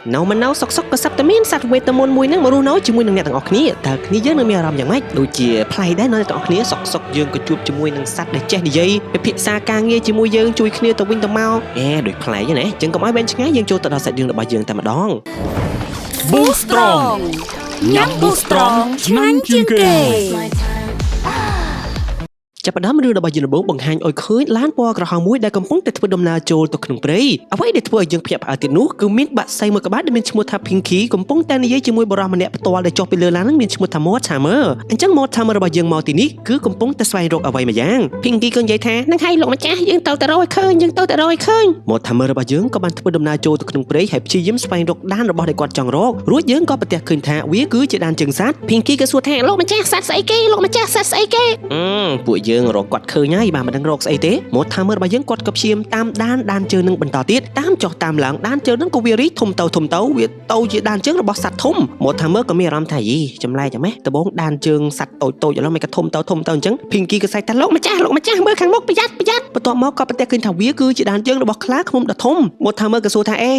នៅមិននៅសុកសុកក៏សັບតែមានសត្វវេទមន្តមួយហ្នឹងមករស់នៅជាមួយនឹងអ្នកទាំងអស់គ្នាតើគ្នាយើងនឹងមានអារម្មណ៍យ៉ាងម៉េចដូចជាប្លែកដែរនៅអ្នកទាំងអស់គ្នាសុកសុកយើងក៏ជួបជាមួយនឹងសត្វដែលចេះនិយាយពិភាក្សាការងារជាមួយយើងជួយគ្នាទៅវិញទៅមកអេដូចប្លែកណាចឹងកុំឲ្យវែងឆ្ងាយយើងចូលទៅដល់សាច់រឿងរបស់យើងតែម្ដង Boostrong ញ៉ាំ Boostrong ឆ្ងាញ់ជាងគេ ចាប់ផ្ដើមរឿងរបស់យើងដំបូងបង្ហាញឲ្យឃើញឡានពណ៌ក្រហមមួយដែលកំពុងតែធ្វើដំណើរចូលទៅក្នុងព្រៃអ្វីដែលធ្វើឲ្យយើងភ្ញាក់ផ្អើលទៀតនោះគឺមានបាក់សីមួយក្បាលដែលមានឈ្មោះថា Pinky កំពុងតែនិយាយជាមួយបុរសម្នាក់ផ្ទាល់ដែលចុះពីលើឡានហ្នឹងមានឈ្មោះថា Mortimer អញ្ចឹង Mortimer របស់យើងមកទីនេះគឺកំពុងតែស្វែងរកអ្វីមួយយ៉ាង Pinky ក៏និយាយថានឹងហើយលោកម្ចាស់យើងទៅតែរកឲ្យឃើញយើងទៅតែរកឲ្យឃើញ Mortimer របស់យើងក៏បានធ្វើដំណើរចូលទៅក្នុងព្រៃហើយព្យាយាមស្វែងរកដានរបស់ដែលគាត់ចង់រករួចយើងក៏ប្រទះឃើញថាវាគឺជាដានជើងសត្វ Pinky ក៏សួរថាលោកម្ចាស់សត្វស្អីគេលោកម្ចាស់សត្វស្អីគេ អឺពួកយើងរកគាត់ឃើញហើយបាទមិនដឹងរកស្អីទេមកថាមើលរបស់យើងគាត់ក៏ព្យាយាមតាមដានដានជើងនឹងបន្តទៀតតាមចុះតាមឡើងដានជើងនឹងក៏វារីកធំទៅធំទៅវាទៅជាដានជើងរបស់សត្វធំមកថាមើលក៏មានអារម្មណ៍ថាយីចម្លែកយ៉ាងម៉េចដំបងដានជើងសត្វតូចតូចឥឡូវមិនក៏ធំទៅធំទៅអញ្ចឹងភីងគីក៏ស្រែកថាលោកម្ចាស់លោកម្ចាស់មើលខាងមុខប្រយ័ត្នប្រយ័ត្នបន្ទាប់មកក៏ប្រទះឃើញថាវាគឺជាដានជើងរបស់ខ្លាឃ្មុំដ៏ធំមកថាមើលក៏សួរថាអេ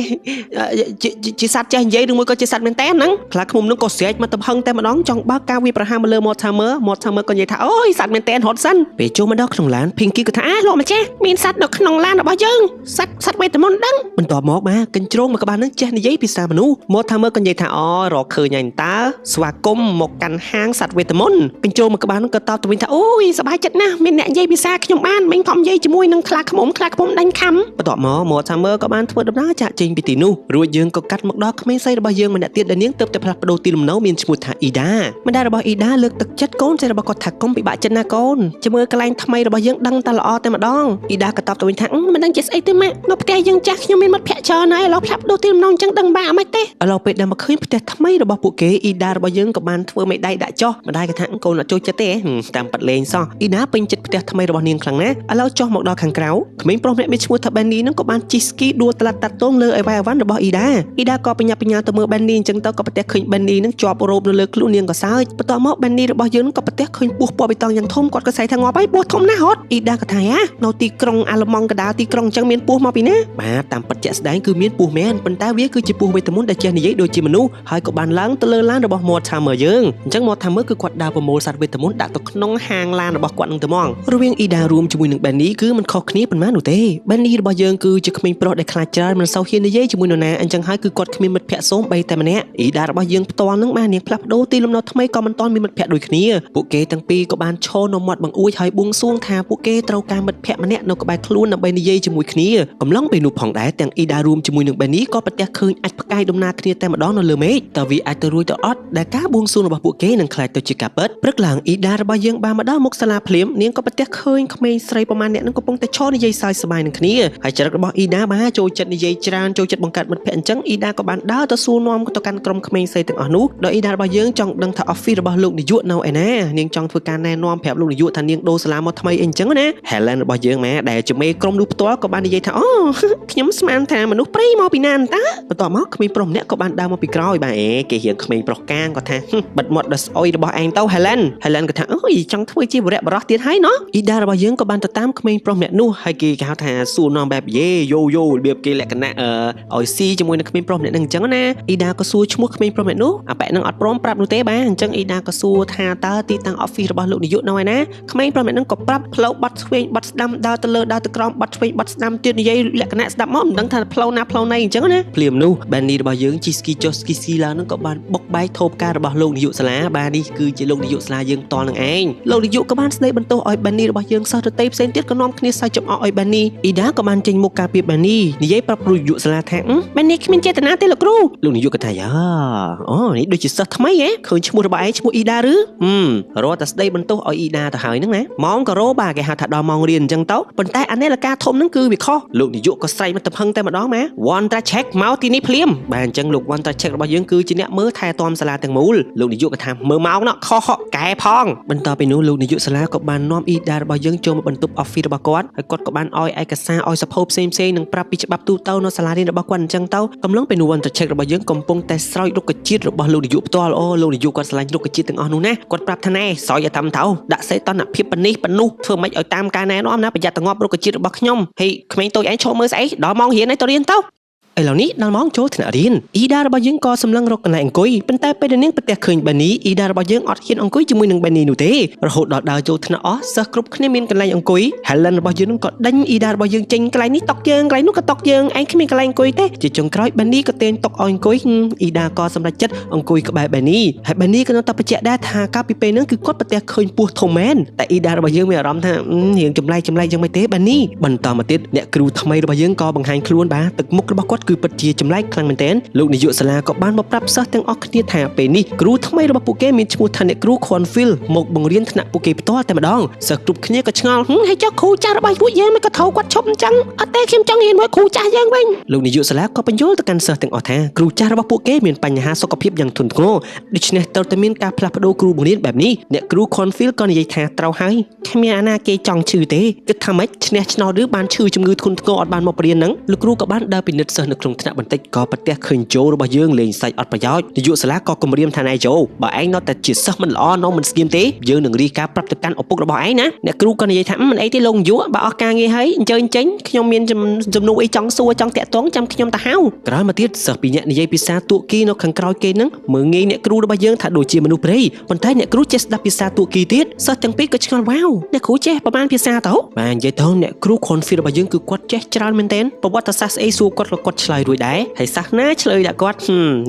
ជាជាសត្វចេះនិយាយឬមួយក៏ជាសត្វមែនតើហ្នឹងខ្លាឃ្មុំនឹងក៏ស្រែកមកទំហឹងតែម្ដងចង់បើកការវាយប្រហារមកលើមកថាមើលមកថាមើលក៏និយាយថាអូយសត្វមែនតើរត់សិនពេលចូលមកដល់ក្នុងឡានភីងគីក៏ថាអាលោកម្ចាស់មានសត្វនៅក្នុងឡានរបស់យើងសត្វសត្វវេទមន្តដឹងបន្ទាប់មកបាទកញ្ជ្រោងមកក្បាលនឹងចេះនិយាយភាសាមនុស្សមកថាមើលក៏និយាយថាអូរកឃើញហើយតើស្វាគមន៍មកកាន់ហាងសត្វវេទមន្តកញ្ជ្រោងមកក្បាលនឹងក៏តបទៅវិញថាអូយសប្បាយចិត្តណាស់មានអ្នកនិយាយភាសាខ្ញុំបានមិញខំនិយាយជាមួយនឹងខ្លាឃ្មុំខ្លាឃ្មុំដាញ់ខំបន្ទាប់មកមកថាមើលក៏បានធ្វើដំណើរចាក់ចេញពីទីនោះរួចយើងក៏កាត់មកដល់ក្មេងស្រីរបស់យើងម្នាក់ទៀតដែលនាងទើបតែផ្លាស់ប្ដូរទីលំនៅមានឈ្មោះថាអ៊ីដាម្ដាយរបស់អ៊ីដាលើកទឹកចិត្តកូនស្រីរបស់គាត់ថាកុំពិបាកចិត្តណាកូនចាំមើលកន្លែងថ្មីរបស់យើងដឹងតែល្អតែម្ដងអ៊ីដាក៏តបទៅវិញថាមិនដឹងជាស្អីទេម៉ាក់នៅផ្ទះយើងចាស់ខ្ញុំមានមិត្តភក្តិច្រើនហើយឥឡូវផ្លាស់ប្ដូរទីលំនៅអញ្ចឹងដឹងបាក់មិនទេឥឡូវពេលដែលមកឃើញផ្ទះថ្មីរបស់ពួកគេអ៊ីដារបស់យើងក៏បានធ្វើមេដៃដាក់ចុះម្ដាយក៏ថាកូនអត់ចូលចិត្តទេតាមប៉ាត់លេងសោះអ៊ីដាពេញចិត្តផ្ទះថ្មីរបស់នាងខ្លាំងណាស់ឥឡូវចុះមកដល់ខាងក្រៅក្មេងប្រុសម្នាក់មានឈ្មោះថា Benny នឹងក៏បានជិះស្គីដួលតឡាត់តាត់តងលើអីវ៉ៃអវ៉ាន់របស់អ៊ីដាអ៊ីដាក៏បញ្ញាបញ្ញាទៅមើល Benny អញ្ចឹងទៅក៏ប្រទះឃើញ Benny នឹងជាប់រ៉ូបនៅលើខ្លួននាងក៏សើចបន្ទាប់មក Benny របស់យើងនឹងក៏ប្រទះឃើញពស់ពណ៌បៃតងយ៉ាងធំគាត់ក៏ស្រែកថាងាប់ហើយពស់ធំណាស់ហត់អ៊ីដាក៏ថាយ៉ានៅទីក្រុងអាល្លឺម៉ង់កដាលទីក្រុងអញ្ចឹងមានពស់មកពីណាបាទតាមពិតជាក់ស្ដែងគឺមានពស់មែនប៉ុន្តែវាគឺជាពស់វេទមន្តដែលចេះនិយាយដូចជាមនុស្សហើយក៏បានឡើងទៅលើឡានរបស់ Mortimer យើងអញ្ចឹង Mortimer គឺគាត់ដើរប្រមូលសត្វវេទមន្តដាក់ទៅក្នុងហាងឡានរបស់គាត់នឹងទៅហ្មងរវាងអ៊ីដារួមជាមួយនឹង Benny គឺមិនខុសគ្នាប៉ុន្មាននោះទេ Benny របស់យើងគឺជាក្មេងប្រុសដែលខ្លាចច្រើនមិនសូវហ៊ាននិយាយជាមួយនរណាអញ្ចឹងហើយគឺគាត់គ្មានមិត្តភក្តិសូម្បីតែម្នាក់អ៊ីដារបស់យើងផ្ទាល់នឹងបាននាងផ្លាស់ប្ដូរទីលំនៅថ្មីក៏មិនទាន់មានមិត្តភក្តិដូចគ្នាពួកគេទាំងពីរក៏បានឈរនៅមាត់បង្អួចហើយបួងសួងថាពួកគេត្រូវការមិត្តភក្តិម្នាក់នៅក្បែរខ្លួនដើម្បីនិយាយជាមួយគ្នាកំឡុងពេលនោះផងដែរទាំងអ៊ីដារួមជាមួយនឹង Benny ក៏ប្រទះឃើញអាចផ្កាយដំណើរគ្នាតែម្ដងនៅលើមេឃតើវាអាចទៅរួចទៅអត់ដែលការបួងសួងរបស់ពួកគេនឹងក្លាយទៅជាការពិតព្រឹកឡើងអ៊ីដារបស់យើងបានមកដល់មុខសាលាភ្លាមនាងក៏ប្រទះឃើញក្មេងស្រីប្រមាណអ្នកនឹងកំពុងតែឈរនិយាយសើចសប្បាយនឹងគ្នាហើយចរិតរបស់អ៊ីដាបាទចូលចិត្តនិយាយច្រើនចូលចិត្តបង្កើតមិត្តភក្តិអញ្ចឹងអ៊ីដាក៏បានដើរទៅសួរនាំទៅកាន់ក្រុមក្មេងស្រីទាំងអស់នោះដោយអ៊ីដារបស់យើងចង់ដឹងថា office របស់លោកនាយកនៅឯណានាងចង់ធ្វើការណែនាំប្រាប់លោកនាយកថានាងដូរសាលាមកថ្មីអីអញ្ចឹងណា Helen របស់យើងម៉ែដែលជាមេក្រុមនោះផ្ទាល់ក៏បាននិយាយថាអូ ខ្ញុំស្មានថាមនុស្សព្រៃមកពីណាតាបន្ទាប់មកក្មេងប្រុសម្នាក់ក៏បានដើរមកពីក្រោយបាទអេគេរៀងក្មេងប្រុសកាងក៏ថាហឹមបិទមាត់ដ៏ស្អុយរបស់ឯងទៅ Helen Helen ក៏ថាអូយចង់ធ្វើជាវរៈបរោះទៀតហើយណោះអ៊ីដារបស់យើងក៏បានទៅតាមក្មេងប្រុសម្នាក់នោះហើយគេគេហៅថាសួរនាំបែបយេយ៉ូយ៉ូរបៀបគេលក្ខណៈអឺឲ្យស៊ីជាមួយនឹងក្មេងប្រុសម្នាក់នឹងអញ្ចឹងណាអ៊ីដាក៏សួរឈ្មោះក្មេងប្រុសម្នាក់នោះអាប៉ែនឹងអត់ព្រមប្រាប់នោះទេបាទអញ្ចឹងអ៊ីដាក៏សួរថាតើទីតាំង office របស់លោកនាយកនៅឯណាក្មេងប្រុសម្នាក់នឹងក៏ប្រាប់ផ្លូវបាត់ឆ្វេងបាត់ស្ដាំដើរទៅលើដើរទៅក្រោមបាត់ឆ្វេងបាត់ស្ដាំទៀតនិយាយលក្ខណៈស្ដាប់មកមិនដឹងថាផ្លូវណាផ្លូវណីអញ្ចឹងណាភ្លាមនោះ Benny របស់យើងជិះស្គីចុះស្គីស៊ីឡើងនឹងក៏បានបុកបែកថូផ្ការបស់លោកនាយកសាលាបាទនេះគឺជាលោកនាយកសាលាយើងផ្ទាល់នឹងឯងលោកនាយកក៏បានស្ដីបន្ទោសឲ្យ Benny របស់យើងសិស្សដទៃផ្សេងទៀតក៏នាំគ្នាសើចចំអកឲ្យ Benny អ៊ីដាក៏បានចេញមុខការពារ Benny និយាយប្រាប់គ្រូនាយកសាលាថា Benny គ្មានចេតនាទេលោកគ្រូលោកនាយកក៏ថាយ៉ាអូនេះដូចជាសិស្សថ្មីហ៎ឃើញឈ្មោះរបស់ឯងឈ្មោះអ៊ីដាឬហឹមរត់តែស្ដីបន្ទោសឲ្យអ៊ីដាទៅហើយហ្នឹងណាម៉ោងក៏រោបាទគេហៅថាដល់ម៉ោងរៀនអញ្ចឹងទៅប៉ុន្តែអានេះលកាធំហ្នឹងគឺវាខុសលោកនាយកក៏ស្រែកមកទំហឹងតែម្ដងម៉ា One Check មកទីនេះភ្លាមបាទអញ្ចឹងលោក One Check របស់យើងគឺជាអ្នកមើលថែទាំសាលាទាំងមូលលោកនាយកក៏ថាមើលម៉ោងណោះខុសកែផងបន្ទាប់ពីនោះលោកនាយកសាលាក៏បាននាំអ៊ីដារបស់យើងចូលមកបន្ទប់ office របស់គាត់ហើយគាត់ក៏បានឲ្យឯកសារឲ្យសភៅផ្សេងផ្សេងនិងប្រាប់ពីច្បាប់ទូទៅនៅសាលារៀនរបស់គាត់អញ្ចឹងទៅកំឡុងពេលនោះ One Check របស់យើងកំពុងតែស្រោចរុក្ខជាតិរបស់លោកនាយកផ្ទាល់អូលោកនាយកគាត់ស្រឡាញ់រុក្ខជាតិទាំងអស់នោះណាគាត់ប្រាប់ថាណែស្រោចឲ្យតាមទៅដាក់សេតនភាពប៉ុណ្នេះប៉ុណ្នោះធ្វើម៉េចឲ្យតាមការណែនាំណាប្រយ័ត្នតែងាប់រុក្ខជាតិរបស់ខ្ញុំហើយក្មេងតូចឯងឈរមើលស្អីដល់ម៉ោងរៀនឯងទៅរៀនទៅ ឥឡូវនេះដល់ម៉ោងចូលថ្នាក់រៀនអ៊ីដារបស់យើងក៏សម្លឹងរកកន្លែងអង្គុយប៉ុន្តែពេលដែលនាងប្រទះឃើញបានីអ៊ីដារបស់យើងអត់ហ៊ានអង្គុយជាមួយនឹងបានីនោះទេរហូតដល់ដើរចូលថ្នាក់អស់សិស្សគ្រប់គ្នាមានកន្លែងអង្គុយ Helen របស់យើងនឹងក៏ដេញអ៊ីដារបស់យើងចេញកន្លែងនេះតុកយើងកន្លែងនោះក៏តុកយើងឯងគ្មានកន្លែងអង្គុយទេជាចុងក្រោយបានីក៏ទាញតុកឲ្យអង្គុយអ៊ីដាក៏សម្រេចចិត្តអង្គុយក្បែរបានីហើយបានីក៏នៅតែបញ្ជាក់ដែរថាកាលពីពេលហ្នឹងគឺគាត់ប្រទះឃើញពស់ធំមែនតែអ៊ីដារបស់យើងមានអារម្មណ៍ថារៀងចម្លែកចម្លែកយ៉ាងម៉េចទេបានីបន្តមកទៀតអ្នកគ្រូថ្មីរបស់យើងក៏បង្ហាញខ្លួនបាទទឹកមុខរបស់គាត់គឺពិតជាចម្លែកខ្លាំងមែនទែនលោកនាយកសាលាក៏បានមកប្រាប់សិស្សទាំងអស់គ្នាថាពេលនេះគ្រូថ្មីរបស់ពួកគេមានឈ្មោះថាអ្នកគ្រូ Cornfield មកបង្រៀនថ្នាក់ពួកគេផ្ទាល់តែម្ដងសិស្សគ្រប់គ្នាក៏ឆ្ងល់ហើយចុះគ្រូចាស់របស់ពួកយើងមិនក៏ត្រូវគាត់ឈប់អញ្ចឹងអត់ទេខ្ញុំចង់រៀនមួយគ្រូចាស់យើងវិញលោកនាយកសាលាក៏បញ្យល់ទៅកាន់សិស្សទាំងអស់ថាគ្រូចាស់របស់ពួកគេមានបញ្ហាសុខភាពយ៉ាងធ្ងន់ធ្ងរដូច្នេះត្រូវតែមានការផ្លាស់ប្ដូរគ្រូបង្រៀនបែបនេះអ្នកគ្រូ Cornfield ក៏និយាយថាត្រូវហើយគ្មានអាណាគេចង់ឈឺទេគិតថាម៉េចឈ្នះឆ្នោតឬបានឈឺជំងឺធ្ងន់ធ្ងរអត់បានមកបរៀនហ្នឹងលោកគ្រូក៏បានដើរពិនិត្យសិស្សនៅក្នុងថ្នាក់បន្តិចក៏ប្រទះឃើញជោរបស់យើងលេងសាច់អត់ប្រយោជន៍នាយកសាលាក៏គំរាមថាណែជោបើឯងនៅតែជាសិស្សមិនល្អនៅមិនស្ងៀមទេយើងនឹងរាយការណ៍ប្រាប់ទៅកាន់ឪពុករបស់ឯងណាអ្នកគ្រូក៏និយាយថាមិនអីទេលោកនាយកបើអស់ការងារហើយអញ្ជើញចេញខ្ញុំមានជំនួសអីចង់សួរចង់តាក់ទងចាំខ្ញុំទៅហៅក្រោយមកទៀតសិស្សពីរនាក់និយាយភាសាទួគីនៅខាងក្រោយគេហ្នឹងមើងងាយអ្នកគ្រូរបស់យើងថាដូចជាមនុស្សព្រៃប៉ុន្តែអ្នកគ្រូចេះស្ដាប់ភាសាទួគីទៀតសិស្សទាំងពីរក៏ឆ្ងល់វ៉ាវអ្នកគ្រូចេះប្រហែលភាសាទៅបាទនិយាយទៅអ្នកគ្រូ Confid របស់យើងគឺគាត់ចេះច្រើនមែនទែនប្រវត្តិសាស្ត្រស្អីសួរគាត់ក៏គាត់ឆ្លើយរួចដែរហើយសាសនាឆ្លើយដាក់គាត